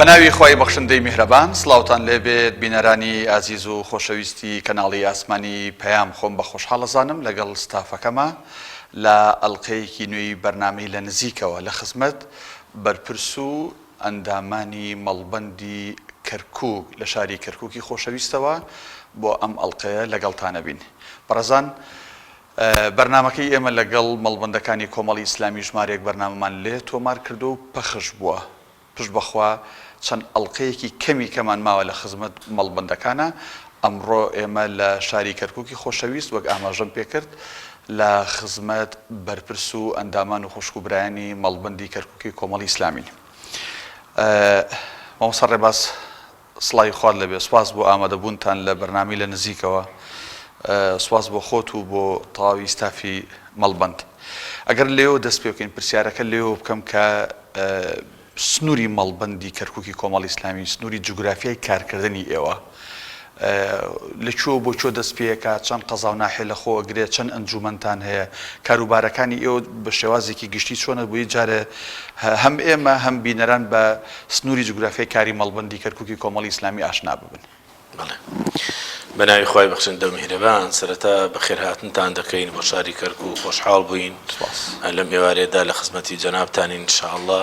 بە ناوی خوای بەخشندەی میهرەبان سڵاوتان لێبێت بینەرانی ئازیز و خۆشەویستی کەناڵی ئاسمانی پەیام خۆم بە خۆشحاڵ ئەزانم لەگەڵ ستافەکەما لە ئەڵقەیەکی نوێی بەرنامەی لە نزیکەوە لە خزمەت بەرپرس و ئەندامانی مەڵبەندی کەرکوک لە شاری کەرکوکی خۆشەویستەوە بۆ ئەم ئەڵقەیە لەگەڵتانەبین بەڕێزان بەرنامەکەی ئێمە لەگەڵ مەڵبەندەکانی کۆمەڵی ئیسلامی ژمارەیەک بەرنامەمان لێ تۆمار کردووە و پەخش بووە. پشت بەخوا چەند ئەڵقەیەکی کەمی کەمان ماوە لە خزمەت مەڵبەندەکانا. ئەمڕۆ ئێمە لە شاری کەرکوکی خۆشەویست وەک ئاماژەم پێکرد لە خزمەت بەرپرس و ئەندامان و خوشک و برایانی مەڵبەندی کەرکوکی کۆمەڵی ئیسلامین. مامۆستا ڕێباز سڵاوی خوات لێبێ سوپاس بۆ ئامادەبوونتان لە بەرنامەی لە نزیکەوە سوپاس بۆ خۆت و بۆ تەواوی ستافی مەڵبەند ئەگەر لێوە دەست پێ بکەین پرسیارەکە لێوە بکەم کە سنووری مەڵبەندی کەرکوکی کۆمەڵی ئیسلامی سنووری جوگرافیای کارکردنی ئێوە لە کوێوە بۆ کوێ دەست پێکا، چەند قەزا و ناحیە لە خۆ ئەگرێ، چەند ئەنجوومەنتان هەیە، کاروبارەکانی ئێوە بە شێوازێکی گشتی چۆنە بۆی جارێ هەم ئێمە هەم بینەران بە سنووری جوگرافیای کاری مەڵبەندی کەرکووکی کۆمەڵی ئیسلامی ئاشنا ببن. بەڵێ. بە ناوی خوای بەخشندە و میهرەبان، سەرەتا بەخێرهاتنتان دەکەین بۆ شاری کەرکووک، خۆشحاڵ بووین سپاس. لەم ئێوارەیەدا لە خزمەتی جەنابتانین ان شاء اللە.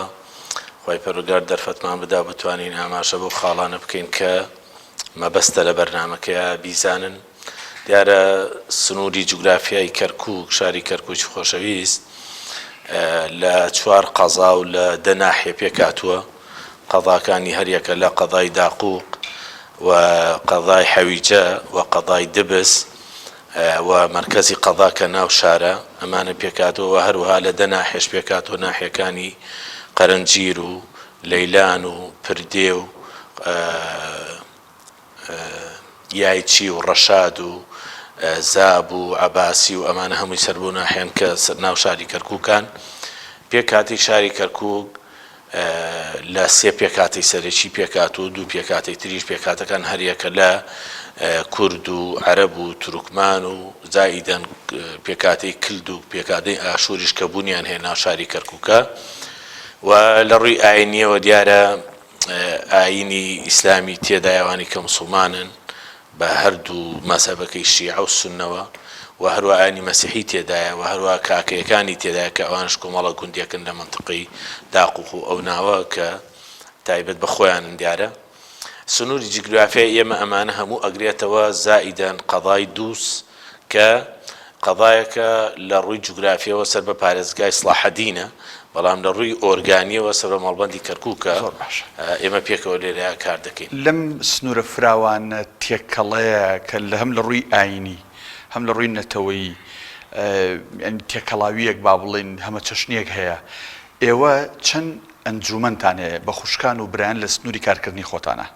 خوای پەروەردگار دەرفەتمان بدا بتوانین ئاماژە بەو خاڵانە بکەین کە مەبەستە لە بەرنامەکەیا بیزانن. دیارە سنووری جوگرافیای کەرکووک، شاری کەرکووکی خۆشەویست لە چوار قەزا و لە دە ناحیە پێکهاتووە. قەزاکانی هەریەکە لە قەزای داقوق و قەزای حەویجە و قەزای دبس و مەرکەزی قەزا کە ناو شارە، ئەمانە پێکهاتووە و هەروەها لە دە ناحیەش پێکهاتووە، ناحیەکانی قەرەنجیر و لەیلان و پردێ و یایچی و ڕەشاد و زاب و عەباسی و ئەمانە هەمووی سەر بەو ناحیەن کە ناو شاری کەرکووکان. پێکهاتەی شاری کەرکووک لە سێ پێکهاتەی سەرەکی پێکهاتووە و دوو پێکهاتەی تریش پێکهاتەکان هەریەکە لە کورد و عەرەب و تورکمان و زائیدەن پێکهاتەی کلد و پێکهاتەی ئاشووریش کە بوونیان هەیە ناو شاری کەرکووکە. و لە ڕووی ئاینیەوە دیارە ئاینی ئیسلامی تێدایە ئەوانەی کە موسڵمانن بە هەردوو مەزهەبەکەی شیعە و سوننەوە و هەروە ئاینی مەسیحی تێدایە و هەروە کاکەیەکانی تێدایە کە ئەوانش کۆمەڵە گوندێکن لە مەنتقەی داقوق و ئەو ناوە کە تایبەت بە خۆیانن دیارە سنووری جیگرافیای ئێمە ئەمانە هەموو ئەگرێتەوە زائیدەن قەزای دووس کە قەزایەکە لە ڕووی جوگرافیەوە سەر بە پارێزگای سڵاحەدینە بەڵام لە ڕووی ئۆرگانیەوە سەر بە مەڵبەندی کەرکووکە زۆر باشە. ئێمە پێکەوە لێرەیا کار دەکەین. لەم سنوورە فراوانە تێکەڵەیە کە لە هەم لە ڕووی ئایینی هەم لە ڕووی نەتەوەیی یانی تێکەڵاوییەک با بڵێین هەمەچەشنییەک هەیە ئێوە چەند ئەنجوومەنتان هەیە بە خوشکان و برایان لە سنووری کارکردنی خۆتانا؟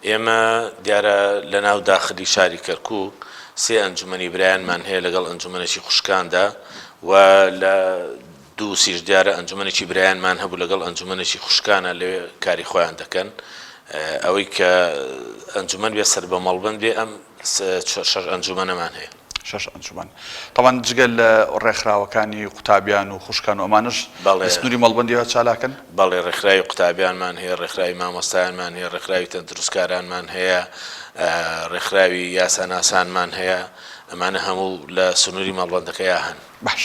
ئێمە دیارە لە ناو داخلی شاری کەرکووک سێ ئەنجومەنی برایانمان هەیە لەگەڵ ئەنجومەنێکی خوشکاندا و لە دووسیش دیارە ئەنجومەنێکی برایانمان هەبوو لەگەڵ ئەنجومەنێکی خوشکانە لەوێ کاری خۆیان دەکەن ئەوەی کە ئەنجومەن بێ سەر بە مەڵبەند بێ ئەم شەش ئەنجومەنەمان هەیە. شەش ئەنجومەن. تەبعەن جگە لە ڕێکخراوەکانی قوتابیان و خوشکان و ئەمانەش لە سنووری مەڵبەندیەوە چالاکن؟ بەڵێ ڕێکخراوی قوتابیانمان هەیە، ڕێکخراوی مامۆستایانمان هەیە، ڕێکخراوی تەندروستکارانمان هەیە، ڕێکخراوی یاساناسانمان هەیە، ئەمانە هەموو لە سنووری مەڵبەندەکەیا هەن. باش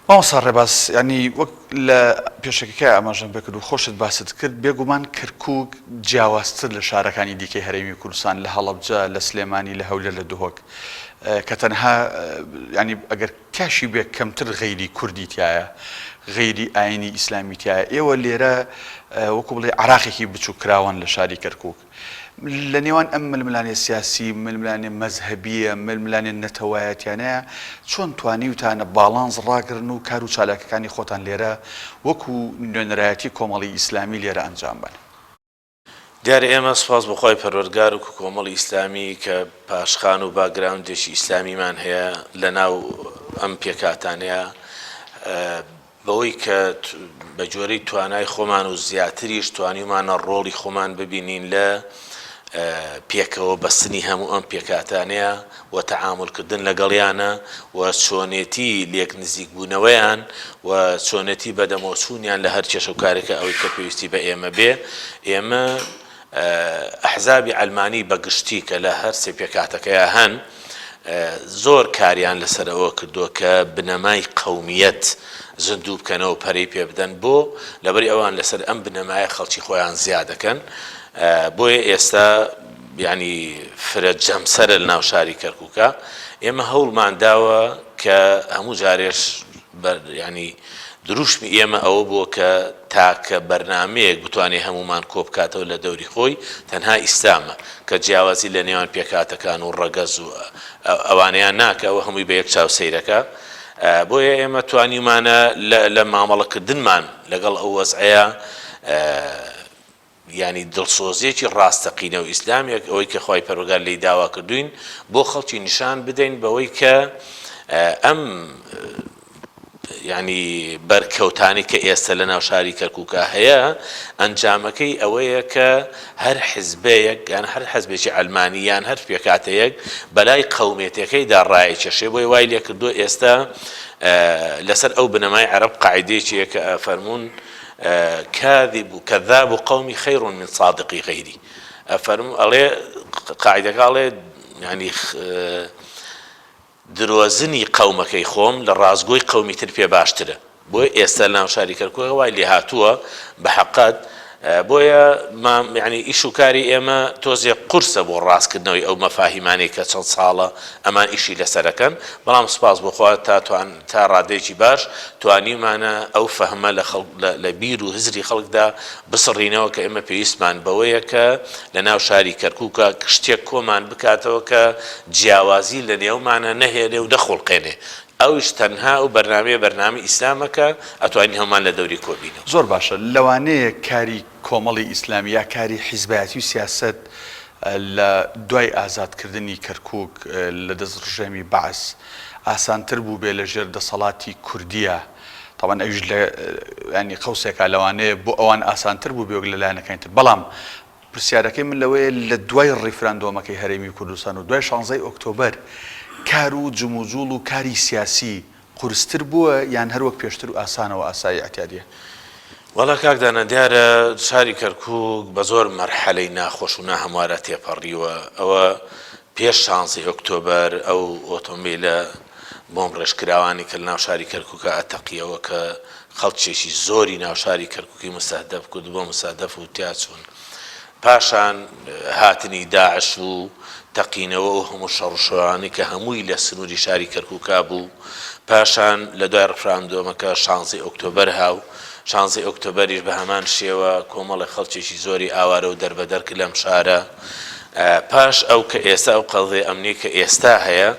مامۆستا ڕێباز یانی وەک لە پێشەکەکەی ئاماژەم پێکرد و خۆشت باست کرد بێگومان کەرکوک جیاوازتر لە شارەکانی دیکەی هەرێمی کوردستان لە هەڵەبجە لە سلێمانی لە هەولێر لە دهۆک کە تەنها ینی ئەگەر تیاشی بێ کەمتر غەیری کوردی تایە غەیری ئاینی ئیسلامی تایە ئێوە لێرە وەکو بڵێ عراقێکی بچووک کراوان لە شاری کەرکک لە نێوان ئەم ململانێ سیاسی، ململانێ مەزهەبییە، ململانێ نەتەوایەتیانەیە چۆن توانیوتانە باڵانس ڕاگرن و کار و چالاکیەکانی خۆتان لێرە وەکو نوێنەرایەتی کۆمەڵی ئیسلامی لێرە ئەنجام بەن؟ دیارە ئێمە سوپاس بۆ خوای پەروەردگار وەکو کۆمەڵی ئیسلامی کە پاشخان و باکگراوندێکی ئیسلامیمان هەیە لە ناو ئەم پێکهاتانەیا بەوەی کە بە گوێرەی توانای خۆمان و زیاتریش توانیومانە ڕۆڵی خۆمان ببینین لە. پێکەوە بەستنی هەموو ئەم پێکهاتانەیە و تەعامول کردن لەگەڵیانە و چۆنێتی لێک نزیک بوونەوەیان و چۆنێتی بەدەمەوەچوونیان لە هەر کێشە و کارێکا ئەوەی کە پێویستی بە ئێمە بێ ئێمە ئەحزابی عەلمانی بە گشتی کە لە هەر سێ پێکهاتەکەیا هەن زۆر کاریان لەسەر ئەوە کردووە کە بنەمای قەومیەت زیندوو بکەنەوە پەرەی پێ بدەن بۆ لەبەری ئەوان لەسەر ئەم بنەمایە خەڵکی خۆیان زیا دەکەن بۆیە ئێستا یانی فرە جەمسەرە لە ناو شاری کەرکووکە ئێمە هەوڵمان داوە کە هەموو جارێش یانی دروشمی ئێمە ئەوە بووە کە تاکە بەرنامەیەک بتوانێت هەموومان کۆبکاتەوە لە دەوری خۆی تەنها ئیسلامە کە جیاوازی لە نێوان پێکهاتەکان و ڕەگەز و ئەوانەیان ناکا و هەمووی بە یەک چاو سەیرەکا بۆیە ئێمە توانیومانە لە مامەڵەکردنمان لەگەڵ ئەو وەزعەیە یانی دڵسۆزیەکی ڕاستەقینە و ئیسلامیەک ئەوەی کە خوای پەروەگار لێی داوا کردووین بۆ خەڵکی نیشان بدەین بەوەی کە ئەم یانی بەرکەوتانی کە ئێستا لە ناو شاری کەرکووکا هەیە ئەنجامەکەی ئەوەیە کە هەر حزبەیەک یان هەر حزبێکی عەلمانی یان هەر پێکهاتەیەک بەلای قەومێتەکەیدا ڕایەکێشێ بۆیە وای لێکردووە ئێستا لەسەر ئەو بنەمای عەرەب قاعیدەیەکی هەیە کە ئەفەرموون کاذب کذاب قومی خیر من صادق غیری ئەفەرموو ئەڵێ قاعیدەکە ئەڵێ یانی درۆزنی قەومەکەی خۆم لە ڕاستگۆی قەومی تر پێ باشترە بۆیە ئێستا لەناو شاری کەرکوک وای لێهاتووە بە حەقەت بۆیە مام یانی ئیش و کاری ئێمە تۆزێ قورسە بۆ ڕاستکردنەوەی ئەو مەفاهیمانەی کە چەند ساڵە ئەمان ئیشی لەسەرەکەن بەڵام سوپاس بۆ خوا تا توان تا ڕادەیەکی باش توانیومانە ئەو فەهمە لە خەڵک لە بیر و هزری خەڵکدا بسڕینەوە کە ئێمە پێویستمان بەوەیە کە لە ناو شاری کەرکووکا شتێک کۆمان بکاتەوە کە جیاوازی لە نێومانا نەهێلێ و نەخوڵقێنێ ئەویش تەنها ئەو بەرنامەیە بەرنامەی ئیسلامە کە ئەتوانین هەموومان لە دەوری کۆبینەوە. زۆر باشە لەوانەیە کاری کۆمەڵی ئیسلامی یا کاری حیزبایەتی و سیاسەت لە دوای ئازادکردنی کەرکوک لە دەست ڕژێمی بەعس ئاسانتر بووبێ لە ژێر دەسەڵاتی کوردیە تەبعەن ئەویش لە یانی قەوسێکا لەوانەیە بۆ ئەوان ئاسانتر بووبێ وەک لە لایەنەکانی تر بەڵام پرسیارەکەی من لەوەیە لە دوای ڕیفراندۆمەکەی هەرێمی کوردستان و دوای شانزەی ئۆکتۆبەر کار و جموجوڵ و کاری سیاسی قورستر بووە یان هەر وەک پێشتر و ئاسانە و ئاسایی ئیعتیادیە؟ وەڵا کاک دانا دیارە شاری کەرکوک بە زۆر مەرحەلەی ناخۆش و ناهەموارا تێپەڕیوە ئەوە پێش شانزەی ئۆکتۆبەر ئەو ئۆتۆمبیلە بۆمب ڕێژکراوانەی کە لەناو شاری کەرکوکا ئەتەقیەوە کە خەڵکێکی زۆری ناو شاری کەرکوکی موستەهدەف کردبووە موستەهدەف و تیاچوون پاشان هاتنی داعش و تەقینەوە ئەو هەموو شەڕ و شۆڕانەی کە هەمووی لە سنووری شاری کەرکوکا بوو پاشان لە دوای ڕفراندۆمەکە شانزەی ئۆکتۆبەر هاو شانزەی ئۆکتۆبەریش بە هەمان شێوە کۆمەڵێک خەڵکێکی زۆری ئاوارە و دەربەدەر کرد لەم شارە پاش ئەو کە ئێستا ئەو قەزیە ئەمنیە کە ئێستا هەیە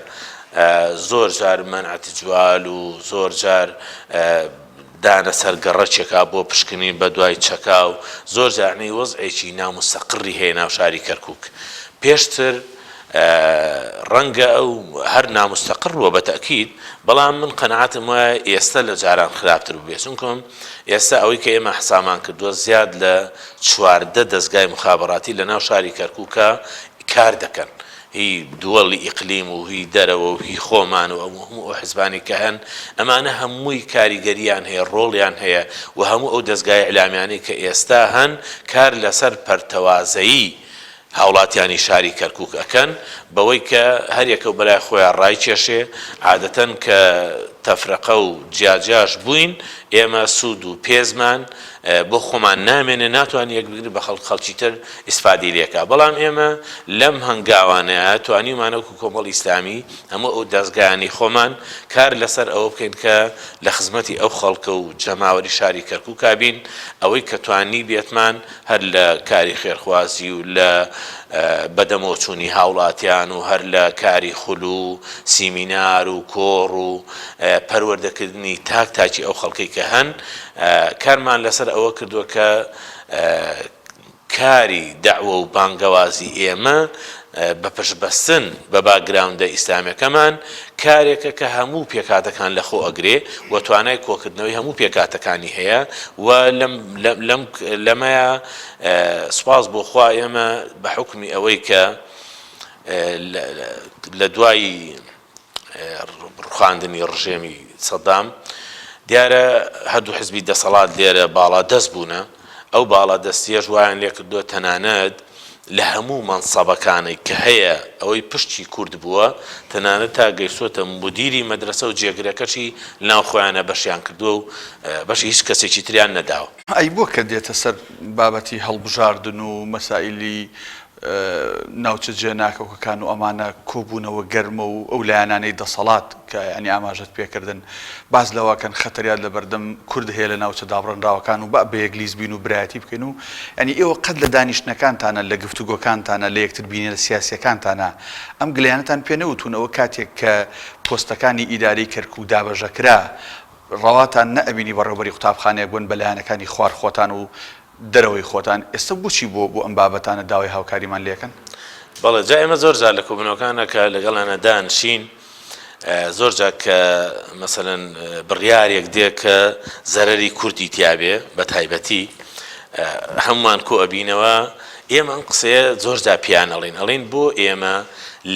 زۆر جار مەنع تجوال و زۆر جار دانە سەر گەڕەکێکا بۆ پشکنین بە دوای چەکا و زۆر جار یەعنی وەزعێکی ناموستەقڕی هەیە ناو شاری کەرکوک پێشتر ڕەنگە ئەو هەر ناموستەقڕ بووە بە تەئکید بەڵام من قەناعەتم وایە ئێستا لە جاران خراپتر بووبێ چونکم ئێستا ئەوەی کە ئێمە حسامان کردووە زیاد لە 14 دەزگای مخابراتی لە ناو شاری کەرکووکە کار دەکەن هی دوەڵی ئیقلیم و هی دەرەوە و هی خۆمان و ئەو هەموو ئەو حزبانەی کە هەن ئەمانە هەمووی کاریگەریان هەیە ڕۆڵیان هەیە و هەموو ئەو دەزگای ئیعلامیانەی کە ئێستا هەن کار لەسەر پەرتەوازەیی هاوڵاتیانی شاری کەرکوک ئەکەن بەوەی کە هەریەکەو بەلای خۆیا ڕایکێشێ، عادەتەن کە تەفرەقە و جیاجیاش بووین ئێمە سوود و پێزمان بۆ خۆمان نامێنێ ناتوانین یەکبگرین بە خەڵک خەڵکی تر ئیسفادەی لێکا بەڵام ئێمە لەم هەنگاوانەیا توانیومانە وەکو کۆمەڵی ئیسلامی هەموو ئەو دەزگایانەی خۆمان کار لەسەر ئەوە بکەین کە لە خزمەتی ئەو خەڵکە و جەماوەری شاری کەرکوکا بین ئەوەی کە توانیبێتمان هەر لە کاری خێرخوازی و لە بەدەمەوەچوونی هاوڵاتیان و هەر لە کاری خول و سیمینار و کۆڕ و پەروەردەکردنی تاک تاکی ئەو خەڵکەی کە هەن کارمان لەسەر ئەوە کردووە کە. کاری دەعوە و بانگەوازی ئێمە بە پشتبەستن بە باکگراوندە ئیسلامیەکەمان کارێکە کە هەموو پێکهاتەکان لەخۆ ئەگرێ و توانای کۆکردنەوەی هەموو پێکهاتەکانی هەیە و لەم لەم لەمەیا سوپاس بۆ خوا ئێمە بە حوکمی ئەوەی کە لە دوای ڕوخاندنی ڕژێمی سەدام دیارە هەردوو حزبی دەسەڵات لێرە باڵا دەست بوونە ئەو باڵا دەستیەش وایان لێکردووە تەنانەت لە هەموو مەنسەبەکانەی کە هەیە ئەوەی پشتی کورد بووە تەنانەت تا گەیشتۆتە مدیری مەدرەسە و جێگرەکەشی لەناو خۆیانە بەشیان کردووە و بەشی هیچ کەسێکی تریان نەداوە. ئەی بۆ کە دێتە سەر بابەتی هەڵبژاردن و مەسائیلی ناوچە جێناکۆکەکان و ئەمانە کۆبوونەوە گەرمە و ئەو لایەنانەی دەسەڵات کە یانی ئاماژەت پێکردن باس لەوە کەن خەتەریات لەبەردەم کورد هەیە لە ناوچە دابڕێنراوەکان و با بە یەک لیست بین و برایەتی بکەین و یانی ئێوە قەت لە دانیشتنەکانتانە لە گفتوگۆکانتانە لە یەکتر بینینە سیاسیەکانتانە ئەم گلەیانەتان پێ نەوتوون ئەوە کاتێک کە پۆستەکانی ئیدارەی کەرکوک دابەشەکرا ڕەواتان نەئەبینی بەڕێوبەری قوتابخانەیەک بن بە لایەنەکانی خوار خۆتان و دەرەوەی خۆتان، ئێستا بۆچی بۆ بۆ ئەم بابەتانە داوای هاوکاریمان لێکەن؟ بەڵێ جا ئێمە زۆر جار لە کۆبوونەوەکانە کە لەگەڵیانە دانشین زۆر جار کە مەسەلەن بڕیارێک دێ کە زەرەری کوردی تیابێ بە تایبەتی هەمووان کۆ ئەبینەوە ئێمە ئەم قسەیە زۆر جار پێیان ئەڵێین ئەڵێین بۆ ئێمە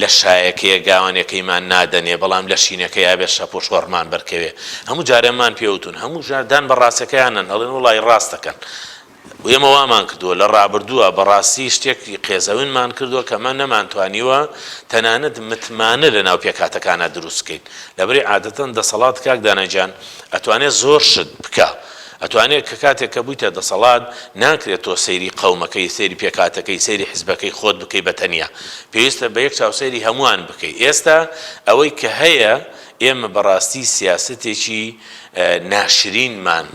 لە شایەکەیە گاوانەکەیمان نادەنێ بەڵام لە شینەکەیا بێ شەپ و شۆڕمان بەرکەوێ هەموو جارێمان پێ وتون هەموو جار دان بە ڕاستەکەیانن ئەڵێن وەڵی ڕاست دەکەن ئێمە وامان کردووە لە ڕابردووە بەڕاستی شتێکی قێزەونمان کردووە کە مە نەمانتوانیوە تەنانەت متمانە لە ناو پێکهاتەکانا دروست بکەین لەبری عادەتەن دەسەڵات کاک دانا گیان ئەتوانێ زۆر شت بکا ئەتوانێت کە کاتێک کە بوویتە دەسەڵات ناکرێت تۆ سەیری قەومەکەی سەیری پێکهاتەکەی سەیری حزبەکەی خۆت بکەی بە تەنیا پێویستە بە یەک چاو سەیری هەمووان بکەی ئێستا ئەوەی کە هەیە ئێمە بەڕاستی سیاسەتێکی ناشرینمان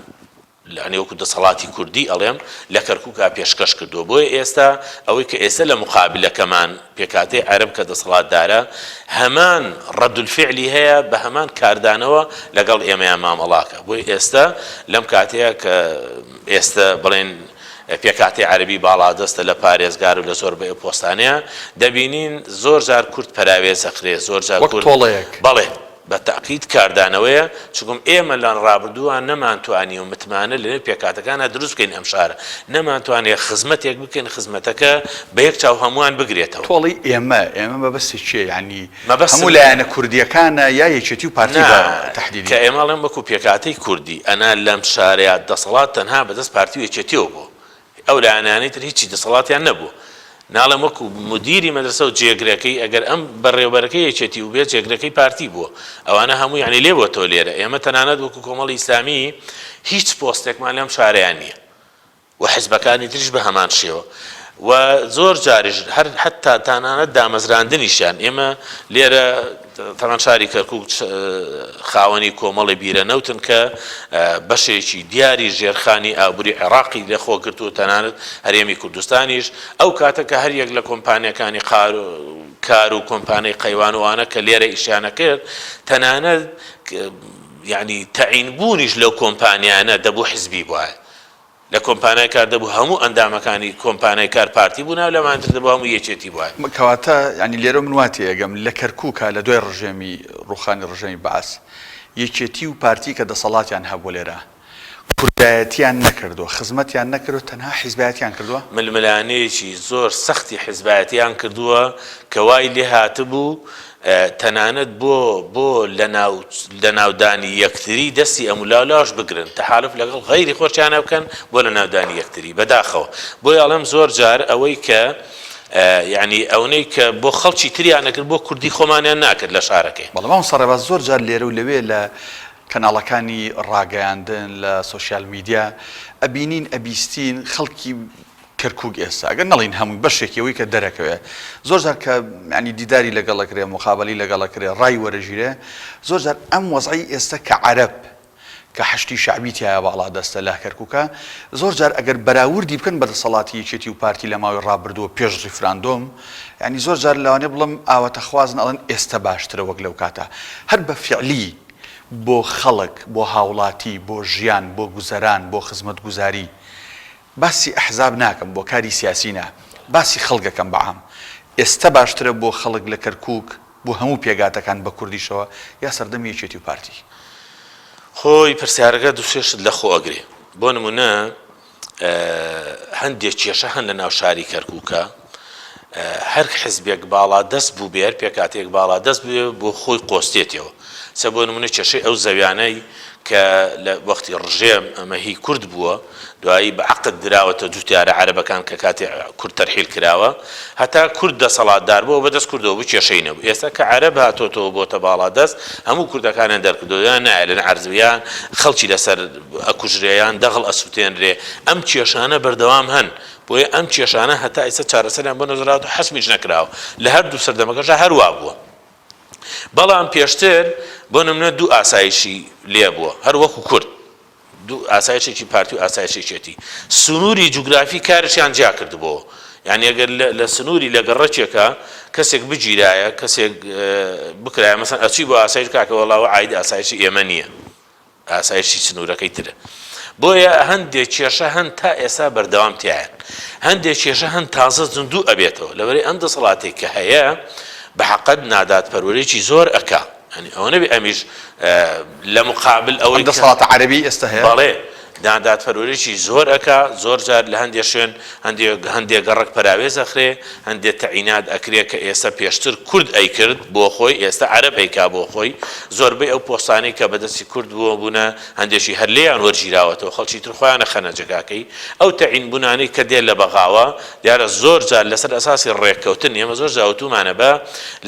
یانی وەکو دەسەڵاتی کوردی ئەڵێم لە کەرکوکا پێشکەش کردووە بۆیە ئێستا ئەوەی کە ئێستا لە مقابلەکەمان پێکهاتەی عەرەب کە دەسەڵاتدارە هەمان ڕەدولفعلی هەیە بە هەمان کاردانەوە لەگەڵ ئێمەیان مامەڵاکە بۆیە ئێستا لەم کاتەیە کە ئێستا بڵێن پێکهاتەی عەرەبی باڵادەستە لە پارێزگار و لە زۆربەی ئەو پۆستانەیە دەبینین زۆر جار کورد پەراوێز ئەخرێ زۆر جار وەک کورد تۆڵەیەک. بەڵێ بە تەئکید کاردانەوەیە، چونکم ئێمە لە ڕابردووا نەمانتوانیوە متمانە لەنێو پێکهاتەکانا دروست بکەین ئەم شارە، نەمانتوانیوە خزمەتێک بکەین خزمەتەکە بە یەک چاو هەمووان بگرێتەوە. تۆڵەی ئێمە، ئێمە مەبەستی کێیە؟ یانی مەبەستم هەموو لایەنە کوردییەکانە یا یەکێتی و پارتی نا، بە تەحدیدی؟ کە ئێمە ئەڵێم وەکو پێکهاتەی کوردی، ئەنا لەم شارەیا دەسەڵات تەنها بەدەست پارتی و یەکێتیەوە بووە، ئەو لایەنانەی تر هیچی دەسەڵاتیان نەبووە. ناڵێم وەکو مودیری مەدرەسە و جێگرەکەی ئەگەر ئەم بەڕێوبەرەکەی یەکێتی بووبێت جێگرەکەی پارتی بووە ئەوانە هەموو یانی لێ بۆتەوە لێرە ئێمە تەنانەت وەکو کۆمەڵی ئیسلامی هیچ پۆستێکمان لەم شارەیان نییە و حزبەکانی تریش بە هەمان شێوە و زۆر جاریش هەر حتا تەنانەت دامەزراندنیشیان ئێمە لێرە تەبعەن شاری کەرکوک خاوەنی کۆمەڵی بیرە نەوتن کە بەشێکی دیاری ژێرخانی ئابووری عێراقی لەخۆ گرتووە تەنانەت هەرێمی کوردستانیش ئەو کاتە کە هەریەک لە کۆمپانیەکانی کار و کۆمپانیای قەیوان و ئەوانە کە لێرە ئیشیانە کرد تەنانەت یعنی تەعین بوونیش لەو کۆمپانیانە دەبوو حزبی بوایە لە کۆمپانای کار دەبوو هەموو ئەندامەکانی کۆمپانای کار پارتی بوونایە و لەمانی تر دەبوو هەموو یەکێتی بوایە. کەواتە یانی لێرەوە من وا تێئەگەم لە کەرکوکا لە دوای ڕژێمی ڕوخانی ڕژێمی بەعس یەکێتی و پارتی کە دەسەڵاتیان هەبووە لێرە کوردایەتیان نەکردووە خزمەتیان نەکردووە تەنها حیزبایەتیان کردووە؟ ململانێیەکی زۆر سەختی حیزبایەتیان کردووە کە وای لێهاتبوو تەنانەت بۆ بۆ لەناو لەناودانی یەکتری دەستی ئەمولاولاش بگرن تەحالوف لەگەڵ غەیری خۆشیانا بکەن بۆ لەناودانی یەکتری بەداخەوە بۆیە ئەڵێم زۆر جار ئەوەی کە یعنی ئەونەی کە بۆ خەڵکی تریان ئەکرد بۆ کوردی خۆمانیان ناکرد لە شارەکەی. بەڵێ مامۆستا ڕێباز زۆر جار لێرە و لەوێ لە کەناڵەکانی ڕاگەیاندن لە سۆشیال میدیا ئەبینین ئەبیستین خەڵکی کەرکوک ئێستا گەر نەڵێین هەمووی بەشێکی ئەوەی کە دەرەکەوێ زۆر جار کە یانی دیداری لەگەڵ ئەکرێ موقابەلەی لەگەڵ ئەکرێ ڕای وەرەگیرێ زۆر جار ئەم وەزعەی ئێستا کە عەرەب کە حەشدی شەعبی تیایا باڵا دەستە لە کەرکوکا زۆر جار ئەگەر بەراوردی بکەن بە دەسەڵاتی یەکێتی و پارتی لە ماوەی ڕابردووە پێش ڕیفراندۆم یانی زۆر جار لەوانەیە بڵێم ئاواتەخوازن ئەڵێن ئێستا باشترە وەک لەو کاتە هەر بە فیعلی بۆ خەڵک بۆ هاوڵاتی بۆ ژیان بۆ گوزەران بۆ خزمەتگوزاری. باسی ئەحزاب ناکەم بۆ کاری سیاسی نا باسی خەڵک ئەکەم بە عام ئێستە باشترە بۆ خەڵک لە کەرکوک بۆ هەموو پێکهاتەکان بە کوردیشەوە یا سەردەمی یەکێتی و پارتی؟ خۆی پرسیارەکە دوو سێ شت لە خۆ ئەگرێ بۆ نمونە هەندێک کێشە هەن لە ناو شاری کەرکوکە هەر حزبێک باڵا دەست بوو بێ هەر پێکهاتەیەک باڵا دەست بووێ بۆ خۆی قۆستێتەوە سە بۆ نمونە کێشەی ئەو زەویانەی کە لە وەختی ڕژێم ئەمە هی کورد بووە دوایی بە عەقد دراوەتە جوتیارە عەرەبەکان کە کاتێ کورد تەرحیل کراوە هەتا کورد دەسەڵاتدار بووە بەدەست کوردەوە بوو کێشەی نەبوو ئێستا کە عەرەب هاتۆتەوە بۆتە باڵادەست هەموو کوردەکانیان دەرکردووە یان نایەلن عەرز یان خەڵکی لەسەر ئەکوژرێ یان دەغڵ ئەسوتێنرێ ئەم کێشانە بەردەوام هەن بۆیە ئەم کێشانە هەتا ئێستا چارەسەریان بۆ نەدۆزراوەتەوە حەسمیش نەکراوە لە هەردوو سەردەمەکەشا هەر وا بووە. بەڵام پێشتر بۆ نمونە دوو ئاسایشی لێ بووە هەر وەکو کورد دوو ئاسایشێکی پارتی و ئاسایش یەکێتی سنووری جوگرافی کارشیان جیا کردبۆوە یعنی ئەگەر لە سنووری لە گەڕەکێکە کەسێک بگیرایە کەسێک بکرایە مەسەن ئەچی بۆ ئاسایش کاکە وەڵاوە عاید ئاسایشی ئێمە نییە ئاسایشی سنوورەکەی ترە. بۆیە هەندێ کێشە هەن تا ئێستا بەردەوام تیایەن. هەندێ کێشە هەن تازە زیندوو ئەبێتەوە. لەبەرئ ئەم دەسەڵاتەی کە هەیە بە حەقەت نادادپەروەریی زۆر ئەکا. یانی ئەوە نەبێ ئەمیش لە مقابل ئەوەی ئەم دەسەڵاتە عەرەبیەی ئێستا هەیە؟ بەڵێ. نادادپەروەریی زۆر ئەکا. زۆر جار لە هەندێ شوێن هەندێ هەندێ گەڕەک پەراوێز ئەخرێ. هەندێ تەعینات ئەکرێ کە ئێستا پێشتر کورد ئەیکرد بۆ خۆی ئێستا عەرەب ئەیکا بۆ خۆی زۆربەی ئەو پۆستانەی کە بەدەستی کورد بووە بوونە هەندێکی هەر لێیان وەرگیراوەتەوە خەڵکی تر خۆیان ئەخەنە جێگاکەی ئەو تەعین بوونانەی کە دێ لە بەغاوە دیارە زۆر جار لەسەر ئەساسی ڕێککەوتن ئێمە زۆر جار وتوومانە بە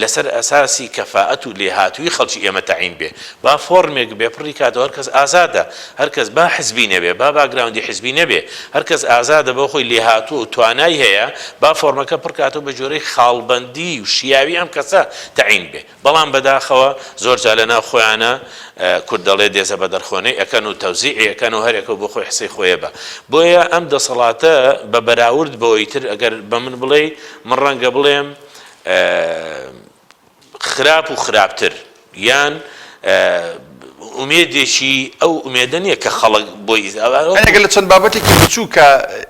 لەسەر ئەساسی کەفائەت و لێهاتوویی خەڵکی ئێمە تەعین بێ با فۆرمێک بێ پڕی کاتەوە هەر کەس ئازادە هەر کەس با حزبی نەبێ با باکگراوندی حزبی نەبێ هەر کەس ئازادە بۆ خۆی لێهاتووە و توانای هەیە با فۆرمەکە پڕ کاتەوە بە گوێرەی خاڵبەندی و شیاوی ئەم کەسە تەعین بێ بەڵام بەداخەوە زۆر جار لە ناو خۆیانە کورد دەڵێ دێزە بە دەرخۆنەی ئەکەن و تەوزیعی ئەکەن و هەرێکە و بۆ خۆی حسەی خۆیە بە بۆیە ئەم دەسەڵاتە بە بەراورد بەوەی تر ئەگەر بە من بڵێی من ڕەنگە بڵێم خراپ و خراپتر یان ئومێدێکی ئەو ئومێدە نییە کە خەڵک بۆی ئەگەر لە چەند بابەتێکی بچووکە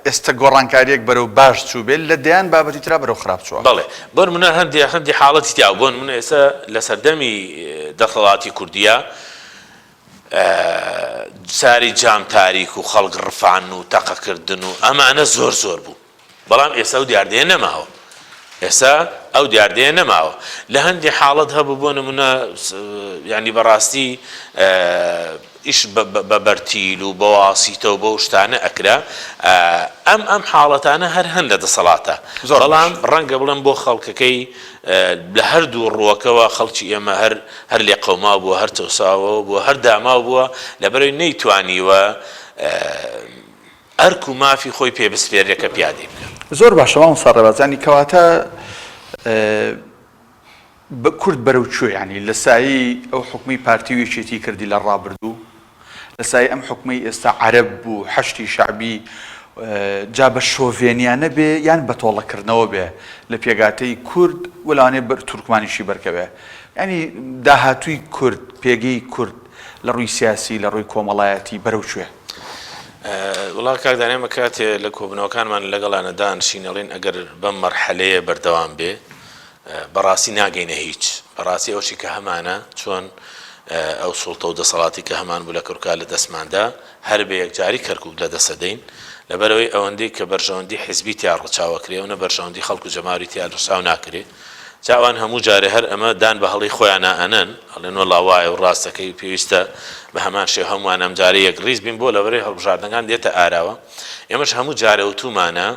ئێستا گۆڕانکارییەک بەرەو باش چووبێت لە دەیان بابەتی ترا بەرەو خراپ چووە. بەڵێ بۆ نمونە هەندێ هەندێ حاڵەتی تیا بۆ نمونە ئێستا لە سەردەمی دەسەڵاتی کوردییە ساری جام تاریک و خەڵک ڕفاندن و تەقەکردن و ئەمانە زۆر زۆر بوو. بەڵام ئێستا ئەو دیاردەیە نەماوە. ئێستا ئەو دیاردەیە نەماوە. لە هەندێ حاڵەت هەبوو بۆ نمونە یانی بەڕاستی ئیش بە بەرتیل و بە واسیتە و بەو شتانە ئەکرا. ئەم ئەم حاڵەتانە هەر هەن لە دەسەڵاتە. بەڵام ڕەنگە بڵێم بۆ خەڵکەکەی لە هەردوو ڕووەکەوە خەڵکی ئێمە هەر هەر لێقەوماو بووە، هەر چەوساوە بووە، هەر داماو بووە، لەبەرئەوەی نەیتوانیوە ئەرک و مافی خۆی پێ بسپێرێ کە پیادەی بکا. زۆر باشە مامۆستا ڕێباز یانی کەواتە کورد بەرەو کوێ یانی لە سایەی ئەو حوکمەی پارتی و یەکێتی کردی لە ڕابردوو لە سایەی ئەم حوکمەی ئێستا عەرەب و حەشدی شەعبی جا بە شۆڤێنیانە بێ یان بە تۆڵەکردنەوە بێ لە پێگاتەی کورد و لەوانەیە بەر تورکمانیشی بەرکەوێ یانی داهاتووی کورد پێگەی کورد لە ڕووی سیاسی لە ڕووی کۆمەڵایەتی بەرەو کوێ؟ وەڵا کاک دانیا ئێمە کاتێ لە کۆبوونەوەکانمان لەگەڵیانە دانشین ئەڵێین ئەگەر بەم مەرحەلەیە بەردەوام بێ بەڕاستی ناگەینە هیچ بەڕاستی ئەوشی کە هەمانە چۆن ئەو سوڵتە و دەسەڵاتی کە هەمان بوو لە کەرکوکا لە دەستماندا هەر بە یەکجاری کەرکوک لە دەسەدەین لەبەرەوەی ئەوەندەی کە بەرژەوەندی حزبی تیا ڕەچاوەکرێ ئەونە بەرژەوەندی خەڵک و جەماوەری تیا ڕەچاو ناکرێ جا ئەوان هەموو جارێ هەر ئەمە دان بە هەڵەی خۆیانا ئەنەن، ئەڵێن وەڵا وایە و ڕاست دەکەی و پێویستە بە هەمان شێوە هەمووان ئەمجارە یەک ڕیز بین بۆ لەبەرەی هەڵبژاردنەکان دێتە ئاراوە. ئێمەش هەموو جارێ وتوومانە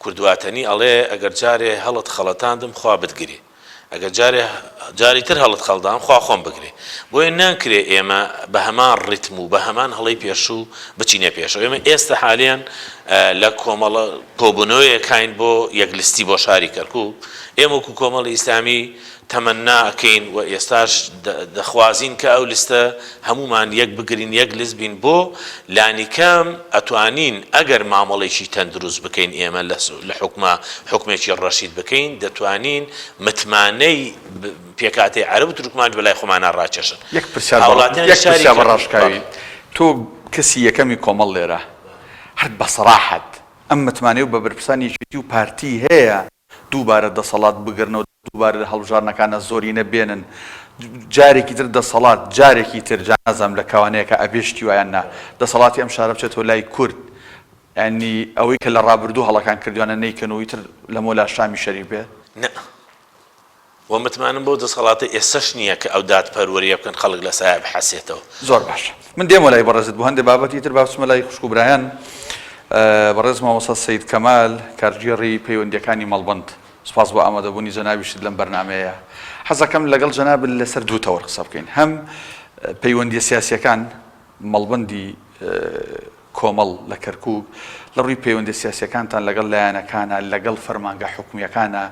کوردواتەنی ئەڵێ ئەگەر جارێ هەڵت خەڵەتاندم خوا بتگرێ. ئەگەر جارێ جاری تر هەڵت خەڵدام خوا خۆم بگرێ. بۆیە ناکرێ ئێمە بە هەمان ڕیتم و بە هەمان هەڵەی پێشوو بچینە پێشەوە. ئێمە ئێستە حالیەن لە کۆمەڵە کۆبوونەوەیەکاین بۆ یەک لستی بۆ شاری کەرکوک، ئێمە وەکو کۆمەڵی ئیسلامی تەمەننا ئەکەین و ئێستاش دەخوازین کە ئەو لستە هەموومان یەک بگرین یەک لست بین بۆ لانیکەم ئەتوانین ئەگەر مامەڵێکی تەندروست بکەین ئێمە لە حوکما حوکمێکی ڕەشید بکەین دەتوانین متمانەی پێکهاتەی عەرەب و تورکمانیش بەلای خۆمانا ڕاکێشن یەک پرسیار بە هاوڵاتیانی یەک شاری پرسیار بە کەرکوک ڕاشکاوی بەڵێ. تۆ کەسی یەکەمی کۆمەڵ لێرە. هەر بە سەراحەت ئەم متمانەیەو بە بەرپرسانی یەکێتی و پارتی هەیە دووبارە دەسەڵات بگرنەوە دووبارە لە هەڵبژاردنەکانا زۆرینە بێنن جارێکی تر دەسەڵات جارێکی تر جا نازانم لە کەوانەیەکا ئەبێ شتی وا یان نا دەسەڵاتی ئەم شارە بچێتەوە لای کورد یانی ئەوەی کە لە ڕابردوو هەڵەکان کردویانە نەیکەن و ئیتر لەمەولا شامی شەریف بێت. نا وە متمانەم بەو دەسەڵاتەی ئێستەش نییە کە ئەو دادپەروەرییە بکەن خەڵک لە سایە بحەسێتەوە. زۆر باشە من دێمەوە لای بەڕێزت بۆ هەندێ بابەتی تر با بچمە لای خوشک و برایان بەڕێز مامۆستا سەید کەمال کارگێڕی پەیوەندیەکانی مەڵبەند سوپاس بۆ ئامادەبوونی جەنابیشت لەم بەرنامەیە حەزەکەم لەگەڵ جەنابت لەسەر دوو تەوەر قسە بکەین هەم پەیوەندیە سیاسیەکان مەڵبەندی کۆمەڵ لە کەرکوک، لە ڕووی پەیوەندیە سیاسیەکانتان لەگەڵ لایەنەکانا، لەگەڵ فەرمانگە حکومیەکانا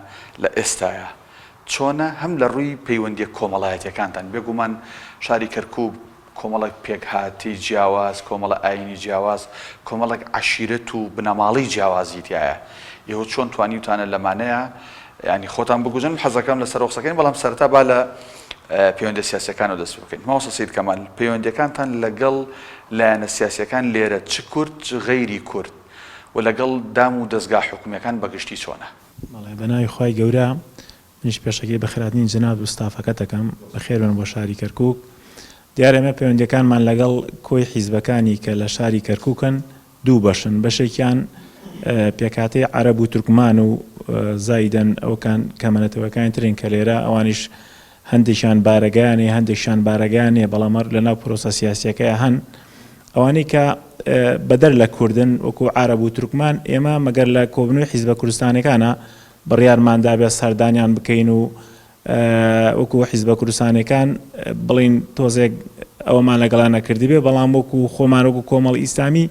لە ئێستایا چۆنە؟ هەم لە ڕووی پەیوەندیە کۆمەڵایەتیەکانتان، بێگومان شاری کەرکوک کۆمەڵێک پێکهاتەی جیاواز، کۆمەڵە ئایینی جیاواز، کۆمەڵێک عەشیرەت و بنەماڵەی جیاوازی تیایە، ئێوە چۆن توانیوتانە لەمانەیا یانی خۆتان بگوجن؟ حەزەکەم لەسەرەوە قسەکەین، بەڵام سەرەتا با لە پەیوەندیە سیاسیەکانەوە دەست پێ بکەین. مامۆستا سەید کەمال، پەیوەندیەکانتان لەگەڵ لایەنە سیاسیەکان لێرە چ کورد چ غەیری کورد و لەگەڵ دام و دەزگا حکومیەکان بە گشتی چۆنە؟ بەڵێ بەناوی خوای گەورە منیش پێشەکی بەخێرهاتنی جەنابت و ستافەکەت دەکەم بەخێربێن بۆ شاری کەرکوک دیارە ئێمە پەیوەندیەکانمان لەگەڵ کۆی حیزبەکانی کە لە شاری کەرکوکن دوو بەشن بەشێکیان پێکهاتەی عەرەب و تورکمان و زایدەن ئەوکان کەمەنەتەوەکانی ترن کە لێرە ئەوانیش هەندێکیان بارەگایان هەیە هەندێکیان بارەگایان نییە بەڵام هەر لەناو پرۆسە سیاسیەکەی هەن ئەوانەی کە بەدەر لە کوردن وەکو عەرەب و تورکمان ئێمە مەگەر لە کۆبنەوەی حیزبە کوردستانەکانە بڕیارمان دابێت سەردانیان بکەین و وەکو حیزبە کوردستانیەکان بڵین تۆزێک ئەوەمان لەگەڵیان نەکردبێ بەڵام وەکو خۆمان وەکو کۆمەڵی ئیسلامی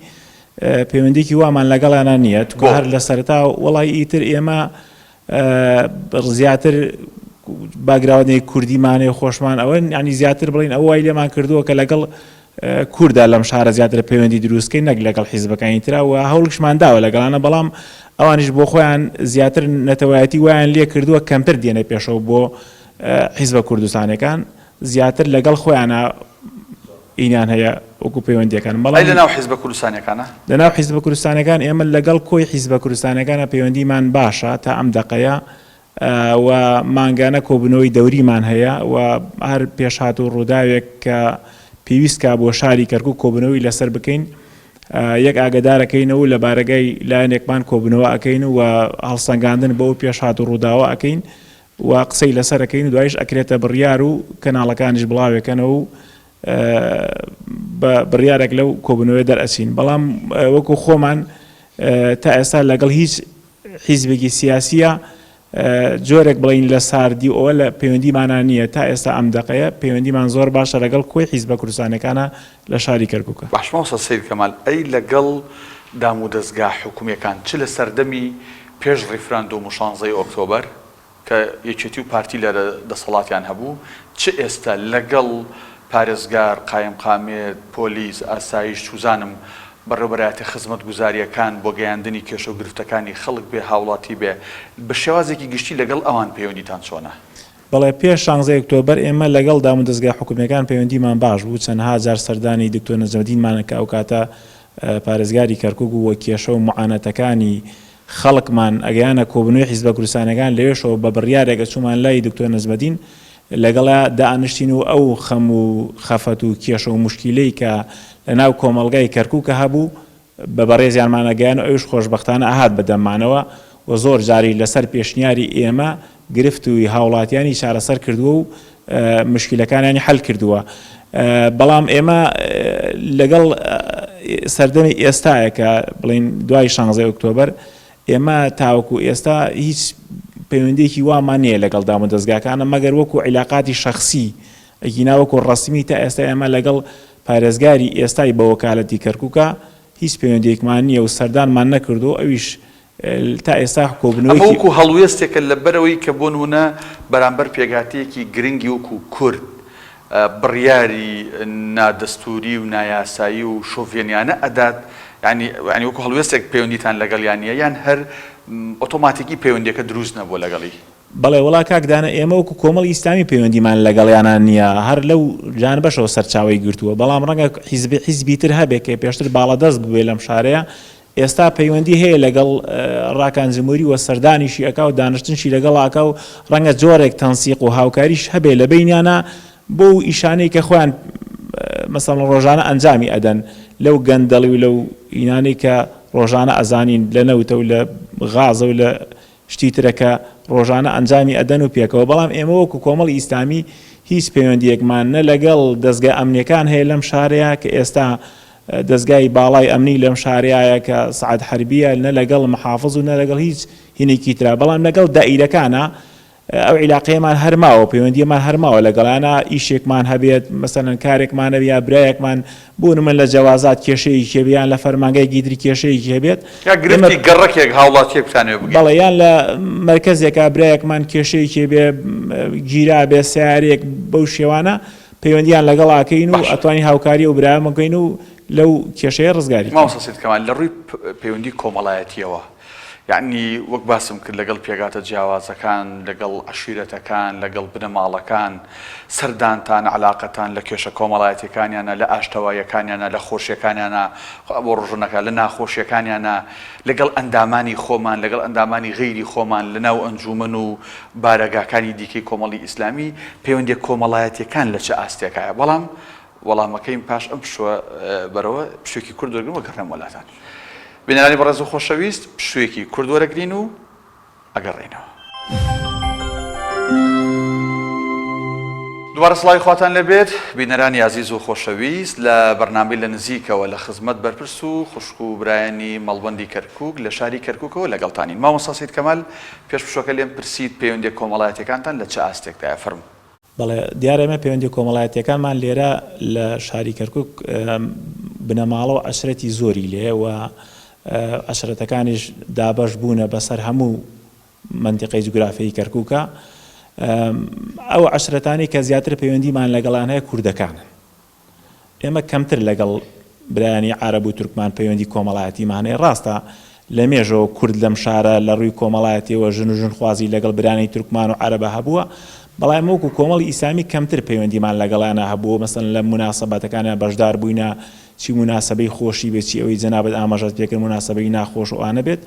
پەیوەندێکی وامان لەگەڵیانە نییە تکۆ هەر لە سەرەتا وەڵی ئیتر ئێمە زیاتر باگراوەندێک کوردیمانەیە خۆشمان ئەوە ینی زیاتر بڵین ئەو وای لێمان کردووە کە لەگەڵ کوردا لەم شارە زیاتر پەیوەندی دروستکەین نەک لەگەڵ حیزبەکانی ترا و هەوڵیشمان داوە لەگەڵانە بەڵام ئەوانیش بۆ خۆیان زیاتر نەتەوایەتی وایان لێ کردووە کەمتر دێنە پێشەوە بۆ حیزبە کوردستانەکان زیاتر لەگەڵ خۆیانە ئینیان هەیە وەکو پەیوەندیەکان بەڵام لە ناو حیزبە کوردستانەکانە لە ناو حیزبە کوردستانەکان ئێمە لەگەڵ کۆی حیزبە کوردستانەکانە پەیوەندیمان باشە تا ئەم دەقەیە و مانگانە کۆبوونەوەی دەوریمان هەیە و هەر پێشهات و ڕووداوێک کە پێویست کا بۆ شاری کەرکوک کۆبوونەوەی لەسەر بکەین یەک ئاگەدارەکەینەوە و لە بارەگای لایەنێکمان کۆبوونەوە ئەکەین و هەڵسەنگاندن بۆ ئەو پێشهات و ڕووداوە ئەکەین و قسەی لەسەر ئەکەین و دوایش ئەکرێتە بڕیار و کەناڵەکانیش بڵاوێکەنەوە و بە بڕیارێک لەو کۆبوونەوەی دەرئەچین بەڵام وەکو خۆمان تا ئێستا لەگەڵ هیچ حیزبێکی سیاسیە جۆرێک بڵێین لە ساردی و ئەوە لە پەیوەندیمانا نییە تا ئێستا ئەم دەقەیە پەیوەندیمان زۆر باشە لەگەڵ کۆی حیزبە کوردستانیەکانا لە شاری کەرکوکە. باشە مامۆستا سەید کەمال ئەی لەگەڵ دامودەزگا حکومیەکان چ لە سەردەمی پێش ڕیفراندۆم و شانزەی ئۆکتۆبەر کە یەکێتی و پارتی لە دەسەڵاتیان هەبوو، چ ئێستا لەگەڵ پارێزگار، قایمقامیەت، پۆلیس، ئاسایش، چوزانم بەڕێوبەرایەتە خزمەتگوزارییەکان بۆ گەیاندنی کێشە و گرفتەکانی خەڵک بێ، هاوڵاتی بێ، بە شێوازێکی گشتی لەگەڵ ئەوان پەیوەندیتان چۆنە؟ بەڵێ، پێش شانزەی ئۆکتۆبەر ئێمە لەگەڵ دامودەزگا حکومییەکان پەیوەندیمان باش بوو، چەندها جار سەردانی دکتۆر نەجمەدینمان کە ئەوکاتە پارێزگاری کەرکوک بوو و کێشە و موعانەتەکانی خەڵکمان ئەگەیانە کۆبونەوەی حیزبە کوردستانیەکان لەوێشەوە بە بڕیارێک ئەچوومان لای دکتۆر نەجمەدین لەگەڵیا دائەنشتین و ئەو خەم و خەفەت و کێشە و موشکیلەی کە لە ناو کۆمەڵگای کەرکوکە هەبوو بە بەڕێزیانمان ئەگەیان و ئەویش خۆشبەختانە ئەهات بە دەممانەوە و زۆر جاریش لەسەر پێشنیاری ئێمە گرفت هاوڵاتیانی چارەسەر کردووە و مشکیلەکانیانی حەل کردووە بەڵام ئێمە لەگەڵ سەردەمی ئێستایە کە بڵین دوای شانزەی ئۆکتۆبەر ئێمە تاوەکو ئێستا هیچ پەیوەندیەکی وامان نییە لەگەڵ دام و دەستگاکانە مەگەر وەکو عیلاقاتی شخصی ئەگینا وەکو ڕەسمی تا ئێستا ئێمە لەگەڵ پارێزگاری ئێستای بە وەکالەتی کەرکووکە هیچ پەیوەندیەکمان نییە و سەردانمان نەکردو ئەویش تا ئێستا ئەمە کۆبوونەوەیەکی. وەکو هەڵوێستێکە لەبەرئەوەی کە بۆ نموونە بەرامبەر پێکهاتەیەکی گرنگی وەکو کورد بڕیاری نادەستووری و نایاسایی و شۆڤێنیانە ئەدات، یانی یانی وەکو هەڵوێستێک پەیوەندیتان لەگەڵیان نییە یان هەر ئۆتۆماتیکی پەیوەندیەکە دروست نەبووە لەگەڵی؟ بەڵێ وەڵا کاک دانا ئێمە وەکو کۆمەڵی ئیسلامی پەیوەندیمان لەگەڵیانا نییە هەر لەو جانبەشەوە سەرچاوەی گرتووە بەڵام ڕەنگە حیزب حیزبی تر هەبێ کە پێشتر باڵادەست بووبێ لەم شارەیە. ئێستا پەیوەندی هەیە لەگەڵ ڕاکان جموری و سەردانیشی ئەکا و دانیشتنشی لەگەڵ ئەکا و ڕەنگە جۆرێک تەنسیق و هاوکاریش هەبێ لە بەینیانا بۆ و ئیشانەی کە خۆیان مەسەڵەن ڕۆژانە ئەنجامی ئەدەن لەو گەندەڵی و لەو ئینانەی کە ڕۆژانە ئەزانین لە نەوتە و لە غازە و لە شتی ترە کە ڕۆژانە ئەنجامی ئەدەن و پێکەوە، بەڵام ئێمە وەکو کۆمەڵی ئیسلامی هیچ پەیوەندیەکمان نە لەگەڵ دەزگا ئەمنیەکان هەیە لەم شارەیا کە ئێستا دەزگای باڵای ئەمنی لەم شارەیایە کە سەعد حەربیە نە لەگەڵ محافز و نە لەگەڵ هیچ هینێکی ترا بەڵام لەگەڵ دائیرەکانا ئەو عیلاقەیەمان هەر ماوە پەیوەندیەمان هەر ماوە لەگەڵیانا ئیشێکمان هەبێت مەسەلەن کارێکمان هەبێت یا برایەکمان بۆ نمونە لە جەوازات کێشەیەکی هەبێت یان لە فەرمانگەیەکی تر کێشەیەکی هەبێت یا ئێمە گرفتی گەڕەکێک هاوڵاتیەک بتانەوێ بگەین. بەڵێ یان لە مەرکەزێکا برایەکمان کێشەیەکی هەبێ گیرابێ سەیارەیەک بەو شێوانە پەیوەندیان لەگەڵ ئەکەین و باشە. ئەتوانین هاوکاری ئەو برایەمان بکەین و لەو کێشەیە ڕزگاری کەین. مامۆستا سەید کەمال لە ڕووی پەیوەندی کۆمەڵایەتیەوە یەعنی وەک باسم کرد لەگەڵ پێکهاتە جیاوازەکان، لەگەڵ عەشیرەتەکان، لەگەڵ بنەماڵەکان، سەردانتان، عەلاقەتان لە کێشە کۆمەڵایەتیەکانیانە، لە ئاشتەواییەکانیانە، لە خۆشیەکانیانە، خوا بۆ ڕۆژ نەکا، لە ناخۆشیەکانیانە، لەگەڵ ئەندامانی خۆمان، لەگەڵ ئەندامانی غەیری خۆمان، لە ناو ئەنجوومەن و بارەگاکانی دیکەی کۆمەڵی ئیسلامی، پەیوەندیە کۆمەڵایەتیەکان لە چ ئاستێکایە؟ بەڵام وەڵامەکەیم پاش ئەم پشووە بەرەوە پشووێکی کورت وەرگرم و گەڕێمەوە لاتان. بینەرانی بەڕێز و خۆشەویست پشوویەکی کورت وەرەگرین و ئەگەڕێینەوە. دووبارە سڵاوی خواتان لێبێت بینەرانی ئازیز و خۆشەویست لە بەرنامەی لە نزیکەوە لە خزمەت بەرپرس و خوشک و برایانی مەڵبەندی کەرکوک لە شاری کەرکوکەوە لەگەڵتانین. مامۆستا سەید کەمال پێش پشووەکە لێم پرسیت پەیوەندیە کۆمەڵایەتیەکانتان لە چ ئاستێکدایە فەرموو. بەڵێ دیارە ئێمە پەیوەندیە کۆمەڵایەتیەکانمان لێرە لە شاری کەرکوک بنەماڵە و عەشرەتی زۆری لێیە و عەشرەتەکانیش دابەش بوونە بەسەر هەموو مەنتیقەی جوگرافیی کەرکوکە ئەو عەشرەتانەی کە زیاتر پەیوەندیمان لەگەڵیان هەیە کوردەکانن. ئێمە کەمتر لەگەڵ برایانی عەرەب و تورکمان پەیوەندی کۆمەڵایەتیمان هەیە، ڕاستە لە مێژەوە کورد لەم شارە لە ڕووی کۆمەڵایەتیەوە ژن و ژنخوازی لەگەڵ برانی تورکمان و عەرەبا هەبووە، بەڵام ئێمە وەکو کۆمەڵی ئیسلامی کەمتر پەیوەندیمان لەگەڵیانا هەبووە، مەسەلەن لە موناسەباتەکانیا بەشدار بووینە، چی موناسەبەی خۆشی بێت چی ئەوەی جەنابت ئاماژەت پێکرد موناسەبەی ناخۆش و ئەوانە بێت،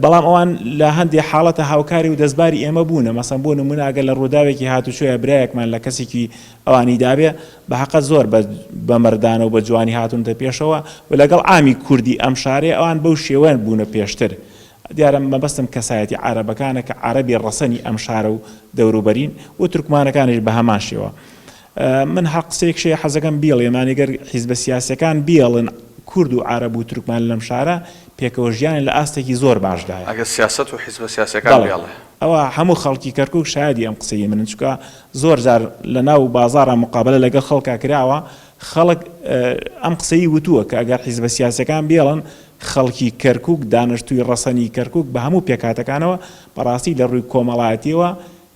بەڵام ئەوان لە هەندێ حاڵەتا هاوکاری و دەستباری ئێمە بوونە، مەسەلەن بۆ نموونە ئەگەر لە ڕووداوێکی هاتوچۆیا برایەکمان لە کەسێکی ئەوانی دابێ، بە هەقەت زۆر بە بە مەردانە و بە جوانی هاتوونەتە پێشەوە و لەگەڵ عامی کوردی ئەم شارەی ئەوان بەو شێوەیە بوونە پێشتر. دیارە مەبەستم کەسایەتی عارەبەکانە کە عارەبی ڕەسەنی ئەم شارە و دەوروبەرین و تورکمانەکانیش بە هەمان شێوە. من هەر قسەیەکش هەیە حەزەکەم بیڵێم یانی گەر حیزبە سیاسیەکان بیڵن کورد و عارەب و تورکمان لەم شارە پێکەوە ژیانیان لە ئاستێکی زۆر باشدایە. ئەگەر سیاسەت و حیزبە سیاسیەکان بەڵێ بێڵێ. ئەوە هەموو خەڵکی کەرکوک شایەدی ئەم قسەی منن چونکە زۆر جار لە ناو بازاڕا مقابەلە لەگەڵ خەڵکا کراوە خەڵک ئەم قسەی وتووە کە ئەگەر حیزبە سیاسیەکان بێڵن خەڵکی کەرکوک دانشتووی ڕەسەنی کەرکوک بە هەموو پێکهاتەکانەوە بەڕاستی لە ڕووی کۆمەڵایەتیەوە